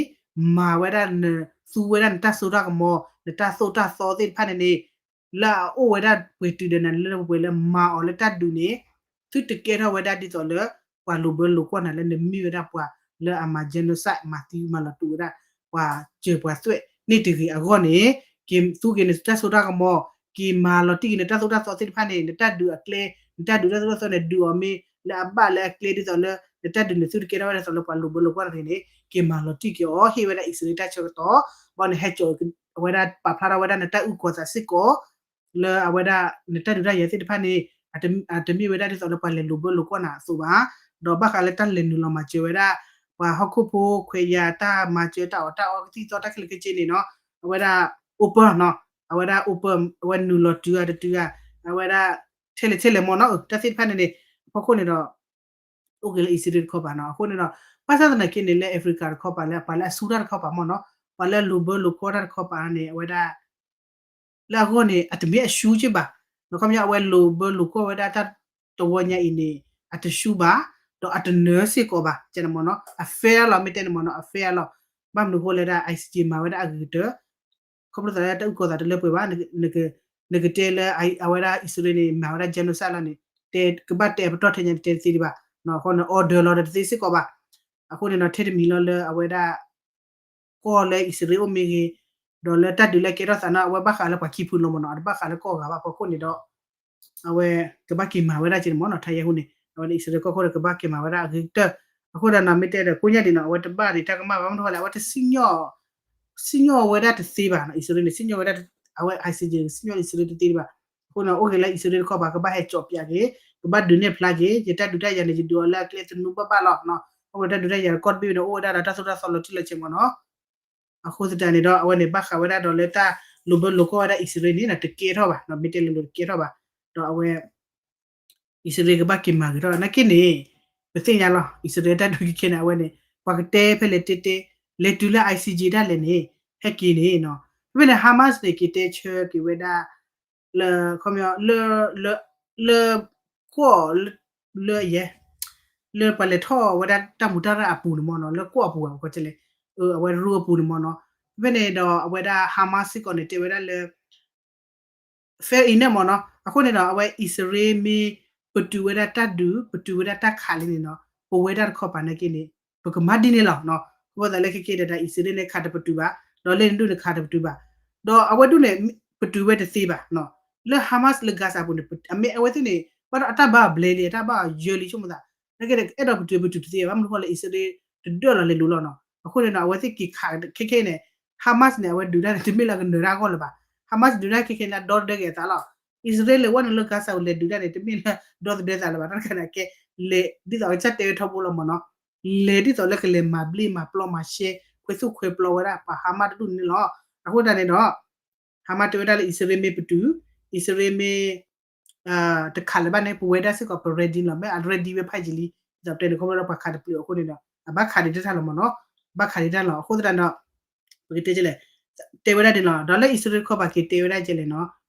မၤဝဲဒၣ် နသူဝဲဒၣ်နတၢ်စိတၢ်ကမီၤ နတၢ်သိၣ်တၢ်သီသ့ၣ်တဖၣ်န့ၣ်န့ၣ် လၢအအိၣ်ဝဲဒၣ်ပှဲၤတုၤဒီးနလၢပှဲၤလၢမၤအီၤလၢတၢ်ဒုးန့ၣ် သုတကဲထီၣ်ဝဲဒၣ်ဒ်သိးလၢ ပှၤလိာ်ဘၢလိာ်ကွီၢ်နၤလၢနမ့ၢ်ဝဲဒၣ်ပှၤလၢအမၤ genocide မၤသံမၤလီၤတူာ်ဝဲဒၣ် ပှၤစၢၤပှၤသွဲၣ်န့ၣ်တဂ့ၤအဂီၢ်န့ၣ် က့ၤသူက့ၤနတၢ်စိတၢ်ကမီၤ က့ၤမၤလီၤတံၢ်က့ၤနတၢ်သိၣ်တၢ်သီသ့ၣ်တဖၣ်န့ၣ် နတၢ်ဒုးအကျဲ နတၢ်ဒုးတၢ်သိၣ်တၢ်သီန့ၣ် ဒုးအီၤမ့ၢ်လၢအဘၣ်လၢအကျဲဒ်သိးလၢ နတၢ်ဒုးန့ၣ် သုတကဲထီၣ်ဝဲဒၣ်ဒ်သိးလၢပှၤလိာ်ဘၢလိာ်ကွီၢ်တဂ့ၤန့ၣ် က့ၤမၤလီၤတံၢ်က့ၤအီၤ ဟ့ၣ်ဝဲဒၣ်အံၣ်စရ့လးတၢ်ဆၢကတီၢ် ဘၣ်န့ၣ်ဟဲစိာ်ဝဲဒၣ်ပာ်ဖျါထီၣ်ဝဲဒၣ်နတၢ်အုၣ်ကီၤသးစ့ၢ်ကီး လၢအဝဲဒၣ် နတၢ်ဒုးတၢ်ယၤသ့ၣ်တဖၣ်န့ၣ် အတမ့ၢ်ဝဲဒၣ်ဒ်သိးလၢပှၤလဲၤလိာ်ဘၢလိာ်ကွီၢ်နၤအသိးဘၣ်, ဒီးဘၣ်ဃးလၢတၢ်လဲၤနုာ်လီၤမၤစၢၤဝဲဒၣ် ပှၤဟီၣ်ခိၣ်ဖိခွဲးယာ်တၢ်မၤစၢၤတၢ်အီၣ်တၢ်အီကသံၣ်ကသီတၢ်ခဲလၢာ်ခဲဆ့န့ၣ်နီၤ အဝဲဒၣ် open နီၤ အဝဲဒၣ် open အဝဲနုာ်လီၤတုၤဂၤတတုၤဂၤ အဝဲဒၣ် ထဲလဲၣ်ထဲလဲၣ်မ့ၢ်နီၤ တၢ်သ့ၣ်တဖၣ်န့ၣ်န့ၣ် အဖီခိၣ်န့ၣ်ဒီး အိၣ်က့ၤလၢအံၣ်စရ့လးတခီပၤနီၤ အဃိန့ၣ်ဒီး ဘၣ်ဆၣ်သနာ်က့န့ၣ် လၢ Africa တခီပၤလၢ ပှၤလၢအစူၢ်တၢ်တခီပၤမ့ၢ်နီၤ ပှၤလၢအလိာ်ဘၢလိာ်ကွီၢ်တၢ်တခီပၤန့ၣ် အဝဲဒၣ် လၢအဂီၢ်န့ၣ် အတမ့ၢ်အရှုံးက့ဘၣ်, ခီပညီအဝဲလိာ်ဘၢလိာ်ကွီၢ်ဝဲဒၣ်တၢ်တဝီညါအံၤန့ၣ် အတရှုံးဘၣ်, ဒီးအတနၢၤစ့ၢ်ကီးဘၣ်, ကန့ၣ်မ့ၢ်နီၤ အ fair လီၤ မ့ၢ်တဲန့ၣ်မ့ၢ်နီၤ အ fair လီၤ, ဘၣ်မနုၤဃိလဲၣ်ဒၣ် I C J မၤဝဲဒၣ်အဂ့ၤကတၢၢ်, ခီဖျိသးလၢတၢ်အုၣ်ကီၤသးတလၢပှဲၤဘၣ်, နကတဲလၢအဝဲဒၣ်အံၣ်စရ့လးန့ၣ် မၤဝဲဒၣ် genocide လီၤန့ၣ် တဲကဘၣ်တဲအပတီၢ်ထဲညါန့ၣ် တဲတသ့ဒံးဘၣ်, အဃိန့ၣ် order လီၤဒီးတသ့စ့ၢ်ကီးဘၣ်, အဃိန့ၣ်ဒီး ထဲတမံၤလီၤလၢအဝဲဒၣ် ကီၢ်လၢအံၣ်စရ့လးအိၣ်မ့ၢ်ဂ့ၤ, ဒီးလၢတၢ်ဒုးလၢကဲထီၣ်သးန့ၣ် အဝဲဘၣ်ဃးလၢပှၤခံဖုလီၤမ့ၢ်နီၤ, အတဘၣ်ဃးလၢကီၢ်ဂၤဘၣ်ဖီခိၣ်န့ၣ်ဒီး အဝဲကဘၣ်က့ၤမၤဝဲဒၣ်က့န့ၣ်မ့ၢ်နီၤ, ထါယဲၢ်ဟူန့ၣ် အဝဲဒၣ်အံၣ်စရ့လးကီၢ်ခိၣ်ဒီးကဘၣ်က့ၤမၤဝဲဒၣ်အဂ့ၤကတၢၢ်, အဃိဒီးနီၤ မ့ၢ်တဲဒီးကိးညါဒံးနီၤ အဝဲတဘၣ်ဒံးတၢ်ကမၣ်ဘၣ်မနုၤဃိလဲၣ် အဝဲတစံၣ်ညီၣ် စံၣ်ညီၣ်ဝဲဒၣ်တသ့ဘၣ်နီၤ, အံၣ်စရ့လးန့ၣ် စံၣ်ညီၣ်ဝဲဒၣ် အဝဲ I C J စံၣ်ညီၣ်အံၣ်စရ့လးတသ့ဘၣ်, အဃိန့ၣ် အိၣ်က့ၤလၢအံၣ်စရ့လးတခီပၤ ကဘၣ်ဟဲကၠီးပၠးက့ၤ, ကဘၣ်ဒုးနဲၣ်ဖျါက့ၤ, ယတၢ်ဒုးတၢ်ယၤန့ၣ် ယဒုးအီၤလၢအကျဲသနူဘၣ်ဘၣ်လီၤနီၤ, အိၣ်ဝဲတၢ်ဒုးတၢ်ယၤတကီၢ်တဘ့ၣ်ဝဲန့ၣ် အိၣ်ဝဲဒၣ်ဒီးတၢ်သိၣ်တၢ်သီလီၤတံၢ်လီၤဆဲးမ့ၢ်နီၤ. အဃိသတးန့ၣ်ဒီး အဝဲန့ၣ် ဘၣ်ဃးဝဲဒၣ်ဒီးလၢတၢ်လိာ်ဘၢလိာ်ကွီၢ်ဝဲဒၣ်အံၣ်စရ့လးန့ၣ်ဒီး တကဲထီၣ်ဘၣ်, မ့ၢ်တဲလိၤလိၤတကဲထီၣ်ဘၣ်. ဒီးအဝဲ အံၣ်စရ့လးကဘၣ်က့ၤမၤဂ့ၤထီၣ်နာ်က့န့ၣ်, ပသ့ၣ်ညါလီၤ အံၣ်စရ့လးတၢ်ဒုးခဲခဲန့ၣ် အဝဲန့ၣ် ပှၤကတဲဖဲလဲၣ်တဲတဲ, လဲၤတုၤလၢ I C J ဒၣ်လဲာ်န့ၣ် ဟဲက့ၤန့ၣ်နီၤ. ဖဲဖဲန့ၣ် Hamas န့ၣ် က့ၤတဲဆၢက့ၤဝဲဒၣ် လၢ ခီပညီ လၢ လၢ ကွီၢ် လၢယဲ လၢပှၤလဲၤထီၣ်ဝဲဒၣ်တၢ်မူတၢ်ရၢ်အပူၤန့ၣ်မ့ၢ်နီၤ, လၢကွီၢ်အပူၤ ပှၤကလဲၤ အဝဲရူအပူၤန့ၣ်မ့ၢ်နီၤ. ဖဲဖဲန့ၣ်ဒီး အဝဲဒၣ် Hamas စ့ၢ်ကီးန့ၣ် တဲဝဲဒၣ်လၢ fair enough မ့ၢ်နီၤ. အဃိန့ၣ်ဒီး အဝဲအံၣ်စရ့လးမ့ၢ်ပတုာ်ဝဲဒၣ်တၢ်ဒုး ပတုာ်ဝဲဒၣ်တၢ်ခးလံန့ၣ်နီၤ, ပဝဲဒၣ်တခီပၤနာ်က့န့ၣ် ပကမၤဒ်န့ၣ်လီၤနီၤ. အဃိသတးလၢခဲခဲဒီး အံၣ်စရ့လးန့ၣ် ခးတပတုာ်ဘၣ်, ဒီးလၢန့ၣ်ဒူၣ်န့ၣ် ခးတပတုာ်ဘၣ်, ဒီးအဝဲဒူၣ်န့ၣ် ပတုာ်ဝဲတသ့ဘၣ်နီၤ. လၢ Hamas လၢ Gaza အပူၤန့ၣ် အမ့ၢ်အဝဲသ့ၣ်န့ၣ် ဘၣ်ဒီးအတၢ်ဘၣ်အဘျဲလံ အတၢ်ဘၣ်အယၢလံဆိကမိၣ်သး, နာ်က့ဒီး အဲၣ်ဒိးပတုာ်ပတုာ်တသ့ဘၣ်, ဘၣ်မနုၤဃိလဲၣ် အံၣ်စရ့လးတဒၢၣ်လီၤလဲၤလိၤလီၤနီၤ. အဃိန့ၣ်ဒီး အဝဲသ့ၣ်က့ၤခးခဲခဲန့ၣ် Hamas န့ၣ် အဝဲဒုးတၢ်န့ၣ် တမ့ၢ်လၢကနၢၤတၢ်အဂီၢ်လၢၤဘၣ်. Hamas ဒုးတၢ်ခဲခဲန့ၣ် ဒီတဒၢက့ၤအသးလီၤ. အံၣ်စရ့လးလဲၤဝဲန့ၣ်လၢ Gaza အပူၤ လဲၤဒုးတၢ်န့ၣ် တမ့ၢ်လၢဒီသဒၢသးလၢၤဘၣ်. တၢ်တခါန့ၣ် အကဲ လဲၤဒ်သိးကစၢ်တဲဝဲထီဘိလီၤမ့ၢ်နီၤ, လဲၤဒ်သိးလၢကလဲၤမၤဘျ့မၤပျီမၤရှဲ ခွဲသူၣ်ခွဲပျီဝဲဒၣ်ပှၤ Hamas တဒူၣ်န့ၣ်လီၤ. အဃိသတးန့ၣ်ဒီး Hamas တဲဝဲဒၣ်လၢ အံၣ်စရ့လးမ့ၢ်ပတုာ်, အံၣ်စရ့လးမ့ၢ် တခးလၢၤဘၣ်န့ၣ် ပဝဲဒၣ်စ့ၢ်ကီး ပ ready လီၤ, မ့ၢ်အ ready ဝဲဖးယံာ်လံ, ဒ်သိးပတဲန့ၣ် ခီဖျိလၢပှၤခးတပျုာ်အဃိန့ၣ်ဒီး အဘၣ်ခးဒံးတၢ်လီၤမ့ၢ်နီၤ, ဘၣ်ခးဒံးတၢ်လီၤ. အဃိသတးဒီး ပကတဲလဲၣ်, တဲဝဲဒၣ်န့ၣ်လီၤ. ဒီးလၢအံၣ်စရ့လးတခီပၤက့ၤတဲဝဲဒၣ်ကဲလဲၣ်နီၤ,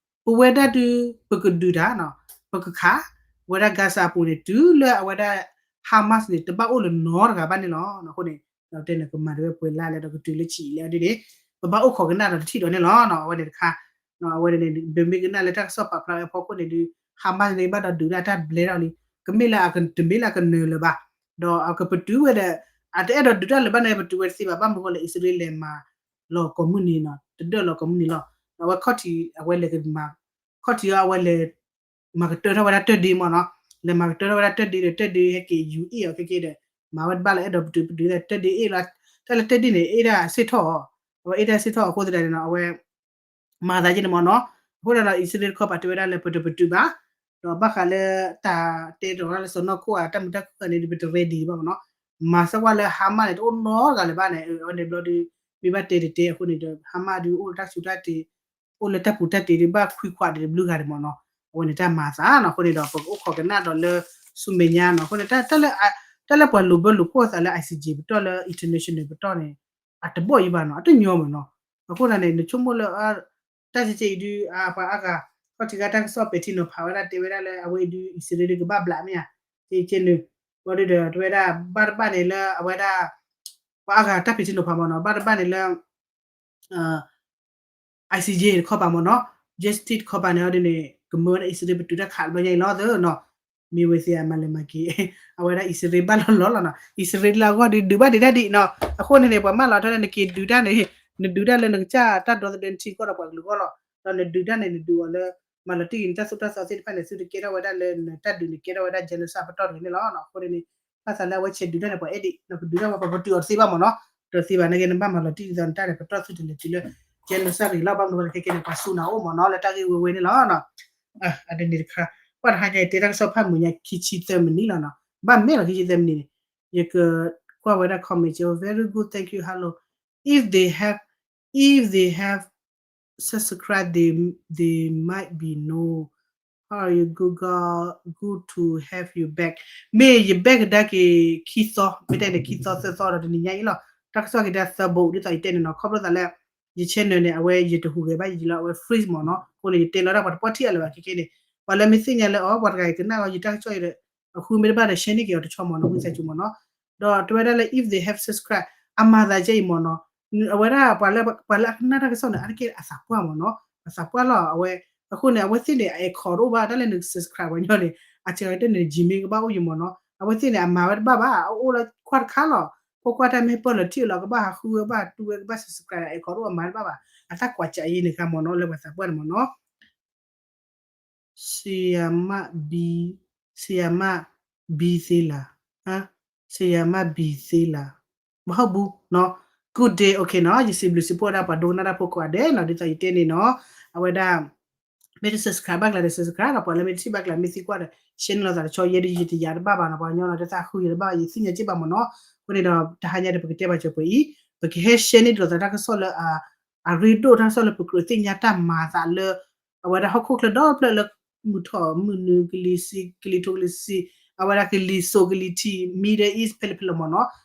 ပဝဲဒၣ်ဒုး ပကဒုးတၢ်နီၤ, ပကခး ဝဲဒၣ် Gaza အပူၤန့ၣ် တုၤလၢအဝဲဒၣ် Hamas န့ၣ် တဘၣ်အိၣ်လၢၤနီတဂၤဘၣ်န့ၣ်လီၤ. အဃိန့ၣ် ဒီးတဲန့ၣ် ကမၤတဝဲပှဲၤလါလဲၣ်ဒီးကတုၤလၢဆံးလဲၣ်ဒ်န့ၣ် ပဘၣ်အိၣ်ခိးကနၣ်ဒီးတထံၣ်ဒီးန့ၣ်လီၤ. အဝဲန့ၣ်တခါ အဝဲန့ၣ် ပမ့ၢ်ကနၣ်လၢတၢ်ကစီၣ်ပာ်ဖျါဝဲအဖီခိၣ်န့ၣ်ဒုး Hamas န့ၣ် ဘၣ်ဒီးဒုးဒၣ်တၢ်ဘျဲထီၣ်လံ, ကမ့ၢ်လၢ တမ့ၢ်လၢအကနၢၤလၢၤဘၣ်, ဒီးအကပတုာ်ဝဲဒီး အတအဲၣ်ဒိးဒုးတၢ်လၢၤဘၣ်န့ၣ် ပတုာ်ဝဲတသ့ဘၣ်, ဘၣ်မနုၤဃိလဲၣ် အံၣ်စရ့လးလဲၤမၤလီၤကိးမုၢ်နံၤနီၤ, တဒၢၣ်လီၤကိးမုၢ်နံၤလီၤ. အဝဲခီၣ်ထံး အဝဲလဲၤမၤ ခီၣ်ထံးအီၤ အဝဲလဲၤ မၤကတၢၢ်ထီၣ်ဝဲဒၣ်တၢၢ်ဒ့မ့ၢ်နီၤ, လဲၤမၤကတၢၢ်ထီၣ်ဝဲဒၣ်တၢၢ်ဒ့ဒီး တၢၢ်ဒ့ဟဲက့ၤယူၤအ့ၣ်အီၤခဲက့ဒီး မၤဝဲတဘၣ်လၢအဲၣ်ဒိးပတုာ်ပတုာ်တၢ်တၢၢ်ဒ့အ့ၣ်လီၤ, တၢ်လၢတၢၢ်ဒ့န့ၣ် အ့ၣ်ဒၣ်စ့ၢ်ထီၣ်အီၤ, အဝဲအ့ၣ်ဒၣ်စ့ၢ်ထီၣ်အဃိသတးန့ၣ်နီၤ အဝဲ မၤသးယဲန့ၣ်မ့ၢ်နီၤ. အဃိသတးဒီး အံၣ်စရ့လးတခီပၤတဲဝဲဒၣ်လၢပတပတုာ်ဘၣ်, ဒီးဘၣ်ဃးလၢတၢ်တဲတရီၤလၢစီၤနီၢ်ခိၣ်အတၢ်မုာ်တၢ်ခုၣ်န့ၣ် ပတ ready ဘၣ်မ့ၢ်နီၤ, မၤစၢၤကွၢ်လၢ Hamas န့ၣ် တအိၣ်နီတဂၤလၢၤဘၣ်န့ၣ် အဝဲန့ၣ်ဘျီဒုး မ့ၢ်ဘၣ်တဲတတဲအဃိန့ၣ်ဒီး Hamas ဒုးအိၣ်လၢတၢ်ဆူးတၢ်တ့ အိၣ်လၢတၢ်ပူၤတၢ်တ့ဒီး ဘၣ်ခွံခွးဒံးတဘျုးဂၤဒံးမ့ၢ်နီၤ, အဝဲန့ၣ်တၢ်မၤသးနီၤ. အဃိန့ၣ်ဒီး ပကအိၣ်ခိးကနၣ်ဒီးလၢဆူမဲာ်ညါနီၤ. အဃိန့ၣ် တၢ်လၢပှၤလိာ်ဘၢလိာ်ကွီၢ်သးလၢ I C J ပတီၢ်လၢ international ပတီၢ်န့ၣ် အတဘီၣ်ယံၤဘၣ်နီၤ, အတညီမ့ၢ်နီၤ. အဃိသတးန့ၣ် နဆိကမိၣ်လၢ တၢ်ကဲကဲအံၤဒုး ပှၤအါဂၤ ခီၣ်ထံးဂၤတၢ်ကစီၣ်ပဲာ်ထံနီၤဖးဝဲဒၣ်တဲဝဲဒၣ်လၢ အဝဲအံၤဒုး အံၣ်စရ့လးကဘၣ်ဘျးမ့ၢ်ဧါ, ကဲကဲန့ၣ် ဘျီဒုးဒီး တဲဝဲဒၣ်ဘၣ်တဘၣ်န့ၣ်လၢအဝဲဒၣ် ပှၤအါဂၤတၢ်ပဲာ်ထံနီၤဖးမ့ၢ်နီၤ, ဘၣ်တဘၣ်န့ၣ်လၢ I C J တခီပၤမ့ၢ်နီၤ, justice တခီပၤန့ၣ် အီၤဒ်န့ၣ် ကမၢဝဲဒၣ်အံၣ်စရ့လးပတုာ်တၢ်ခးဘျီညါအံၤလီၤသၢနီၤ, မ့ၢ်ဝဲသ့ၣ်အမၤလဲၤမၤက့ၤ အဝဲဒၣ်အံၣ်စရ့လးဘၣ်လီၤလီၤလီၤနီၤ, အံၣ်စရ့လးအဂီၢ်ဒုးဒုးဘၣ်ဒံးတၢ်ဒံးနီၤ, အဃိန့ၣ်န့ၣ် ပှၤမၢလီၤထီၣ်လၢနက့ၤဒုးတၢ်န့ၣ် နဒုးတၢ်လၢနကစၢ်တၢ်ဒီသဒၢနထံကီၢ်ဒီးပှၤကလုာ်အဂီၢ်လီၤ, ဒီးနဒုးတၢ်န့ၣ် နဒုးအီၤလၢ မၤလီၤတံၢ်က့ၤနတၢ်သိၣ်တၢ်သီသ့ၣ်တဖၣ်န့ၣ် သုတကဲထီၣ်ဝဲဒၣ်လၢနတၢ်ဒုးန့ၣ် ကဲထီၣ်ဝဲဒၣ် genocide ပတီၢ်တဂ့ၤန့ၣ်လီၤ. အဃိန့ၣ်န့ၣ် ဘၣ်သးလၢအဝဲဆဲးဒုးတၢ်န့ၣ် ပှၤအဲၣ်ဒိး ပဒုးတၢ်ဝဲ ပှၤပတုာ်အီၤတသ့ဘၣ်မ့ၢ်နီၤ, တသ့ဘၣ်နာ်က့ နဘၣ်မၤလီၤတံၢ်ဒ်သိးနတၢ်န့ၣ် ပတီၢ်သုတလဲၤတုၤလၢ genocide တဂ့ၤလီၤ, ဘၣ်မနုၤဃိလဲၣ်ခဲကဲန့ၣ် ပှၤစူၢ်နၤအိၣ်မ့ၢ်နီၤ လၢတၢ်ဂ့ၢ်ဝဲဝဲန့ၣ်လီၤ. အဒ်န့ၣ်တခါ ကွၢ်တဟါညါအံၤ တဲတၢ်ကစီၣ်ဖးမုာ်ညါ ခံဆံသၢမံးနံးလီၤနီၤ, ဘၣ်မဲာ်လီၤ ခံဆံသၢမံးနံးန့ၣ်, ယကကွၢ်ဝဲဒၣ် comment ကဲ very good, thank you, hello, if they have, if they have subscribe, they, they might be know how you good, God, good to have you back. မ့ၢ်ယ back ကဒါက့ၤ ခံသီ, မ့ၢ်တဲန့ၣ် ခံသီသၢသီဒီးတနံၤညါအံၤလီၤ, တၢ်ကစီၣ်က့ၤဒၣ်သၢဘိ ဒ်သိးယတဲန့ၣ်နီၤ, ခီဖျိသးလၢ ယ channel န့ၣ် အဝဲယတဟူးဂဲၤဘၣ်ယံာ်လီၤ, အဝဲ freeze မ့ၢ်နီၤ, အဃိန့ၣ် ယတဲလီၤတၢ်ပှၤတပီၢ်ထံၣ်အလၢၤဘၣ်ခဲကဲန့ၣ်, ပှၤလၢမ့ၢ်သ့ၣ်ညါလၢအီၤ ပှၤတဂၤအံၤကနၣ်အီၤ ယတၢ်ကစီၣ်အံၤဒီး အဃုမ့ၢ်တဘၣ်ဒီး share န့ၢ်က့ၤအီၤတဆီမ့ၢ်နီၤ, ဝံသးစူၤမ့ၢ်နီၤ, ဒီးတဲဝဲဒၣ်လၢ if they have subscribe အမၤသးကဲအံၤမ့ၢ်နီၤ, အဝဲဒၣ်ပှၤလၢ ပှၤလၢအကနၣ်တၢ်ကစီၣ်န့ၣ် အါတက့ၢ်အသးပှၢ်မ့ၢ်နီၤ, အသးပှၢ်လီၤ အဝဲ, အဃိန့ၣ် အဝဲသ့ၣ်န့ၣ် အ account တအိၣ်ဘၣ် တၢ်လၢန subscribe ပှၤညီန့ၣ်, အစှၤကတၢၢ်န့ၣ် Gmail ကဘၣ်အိၣ်ယံၤမ့ၢ်နီၤ, အဝဲသ့ၣ်န့ၣ် အမၤဝဲတဘၣ်ဘၣ် အအိၣ်လၢခွါတခါလီၤ, ဖိခွါတၢ်မ့ၢ်ပၢၢ်လီၤထံၣ်လီၤ ကဘၣ်ဟးဃုဝဲ ကဘၣ်တူၢ်ဝဲ ကဘၣ် subscribe account တအိၣ်အမၤတဘၣ်ဘၣ်, အတၢ်ကွၢ်စးယံၤန့ၣ်ခါမ့ၢ်နီၤ လၢပှၤသးပှၢ်န့ၣ်မ့ၢ်နီၤ ဆရာမဘီ, ဆရာမဘီသေးလား, ဆရာမဘီသေးလား, မဟုတ်ဘူးနော်, good day, okay နော်, ယစံးဘျုးစံးဖှိၣ်ဝဲဒၣ် ပှၤဒိကနၣ်တၢ်ဖိကိးဂၤဒဲးနော်, ဒ်သိးယတဲန့ၣ်နော်, အဝဲဒၣ် မ့ၢ်တ subscribe ဘၣ်ကျါဒီး subscribe ဒီး ပှၤလၢမ့ၢ်တထံၣ်ဘၣ်ကျါ မ့ၢ်သံကွၢ်ဒီး share န့ၢ်လိာ်သးတဆီ ယဲဒၣ်ယတယာ်တဘၣ်ဘၣ်နော်, ပှၤကညီနော် တသးဃုယတဘၣ် ယသ့ၣ်ညါစ့ၢ်ဘၣ်မ့ၢ်နော်, အဃိန့ၣ်ဒီး တဟါညါဒီး ပကတဲဘၣ်စၢၤပှဲၤအံၤ, ပကဟဲ share န့ၢ်ဒ်သိးသးတၢ်ကစီၣ်လၢ အရ့ဒိၣ် တၢ်ကစီၣ်လၢပကြၢးသ့ၣ်ညါတၢ်မၤအသးလၢ အဝဲဒၣ်ဟီၣ်ခိၣ်ချၢဒီဖျၢၣ်လၢ မုၢ်ထီၣ်မုၢ်နုာ် ကလံၤစံး ကလံၤထိး ကလံၤစံး အဝဲဒၣ်ကလံၤစိးကလံၤထံး Middle East ဖဲလဲၣ်ဖဲလဲၣ်မ့ၢ်နီၤ.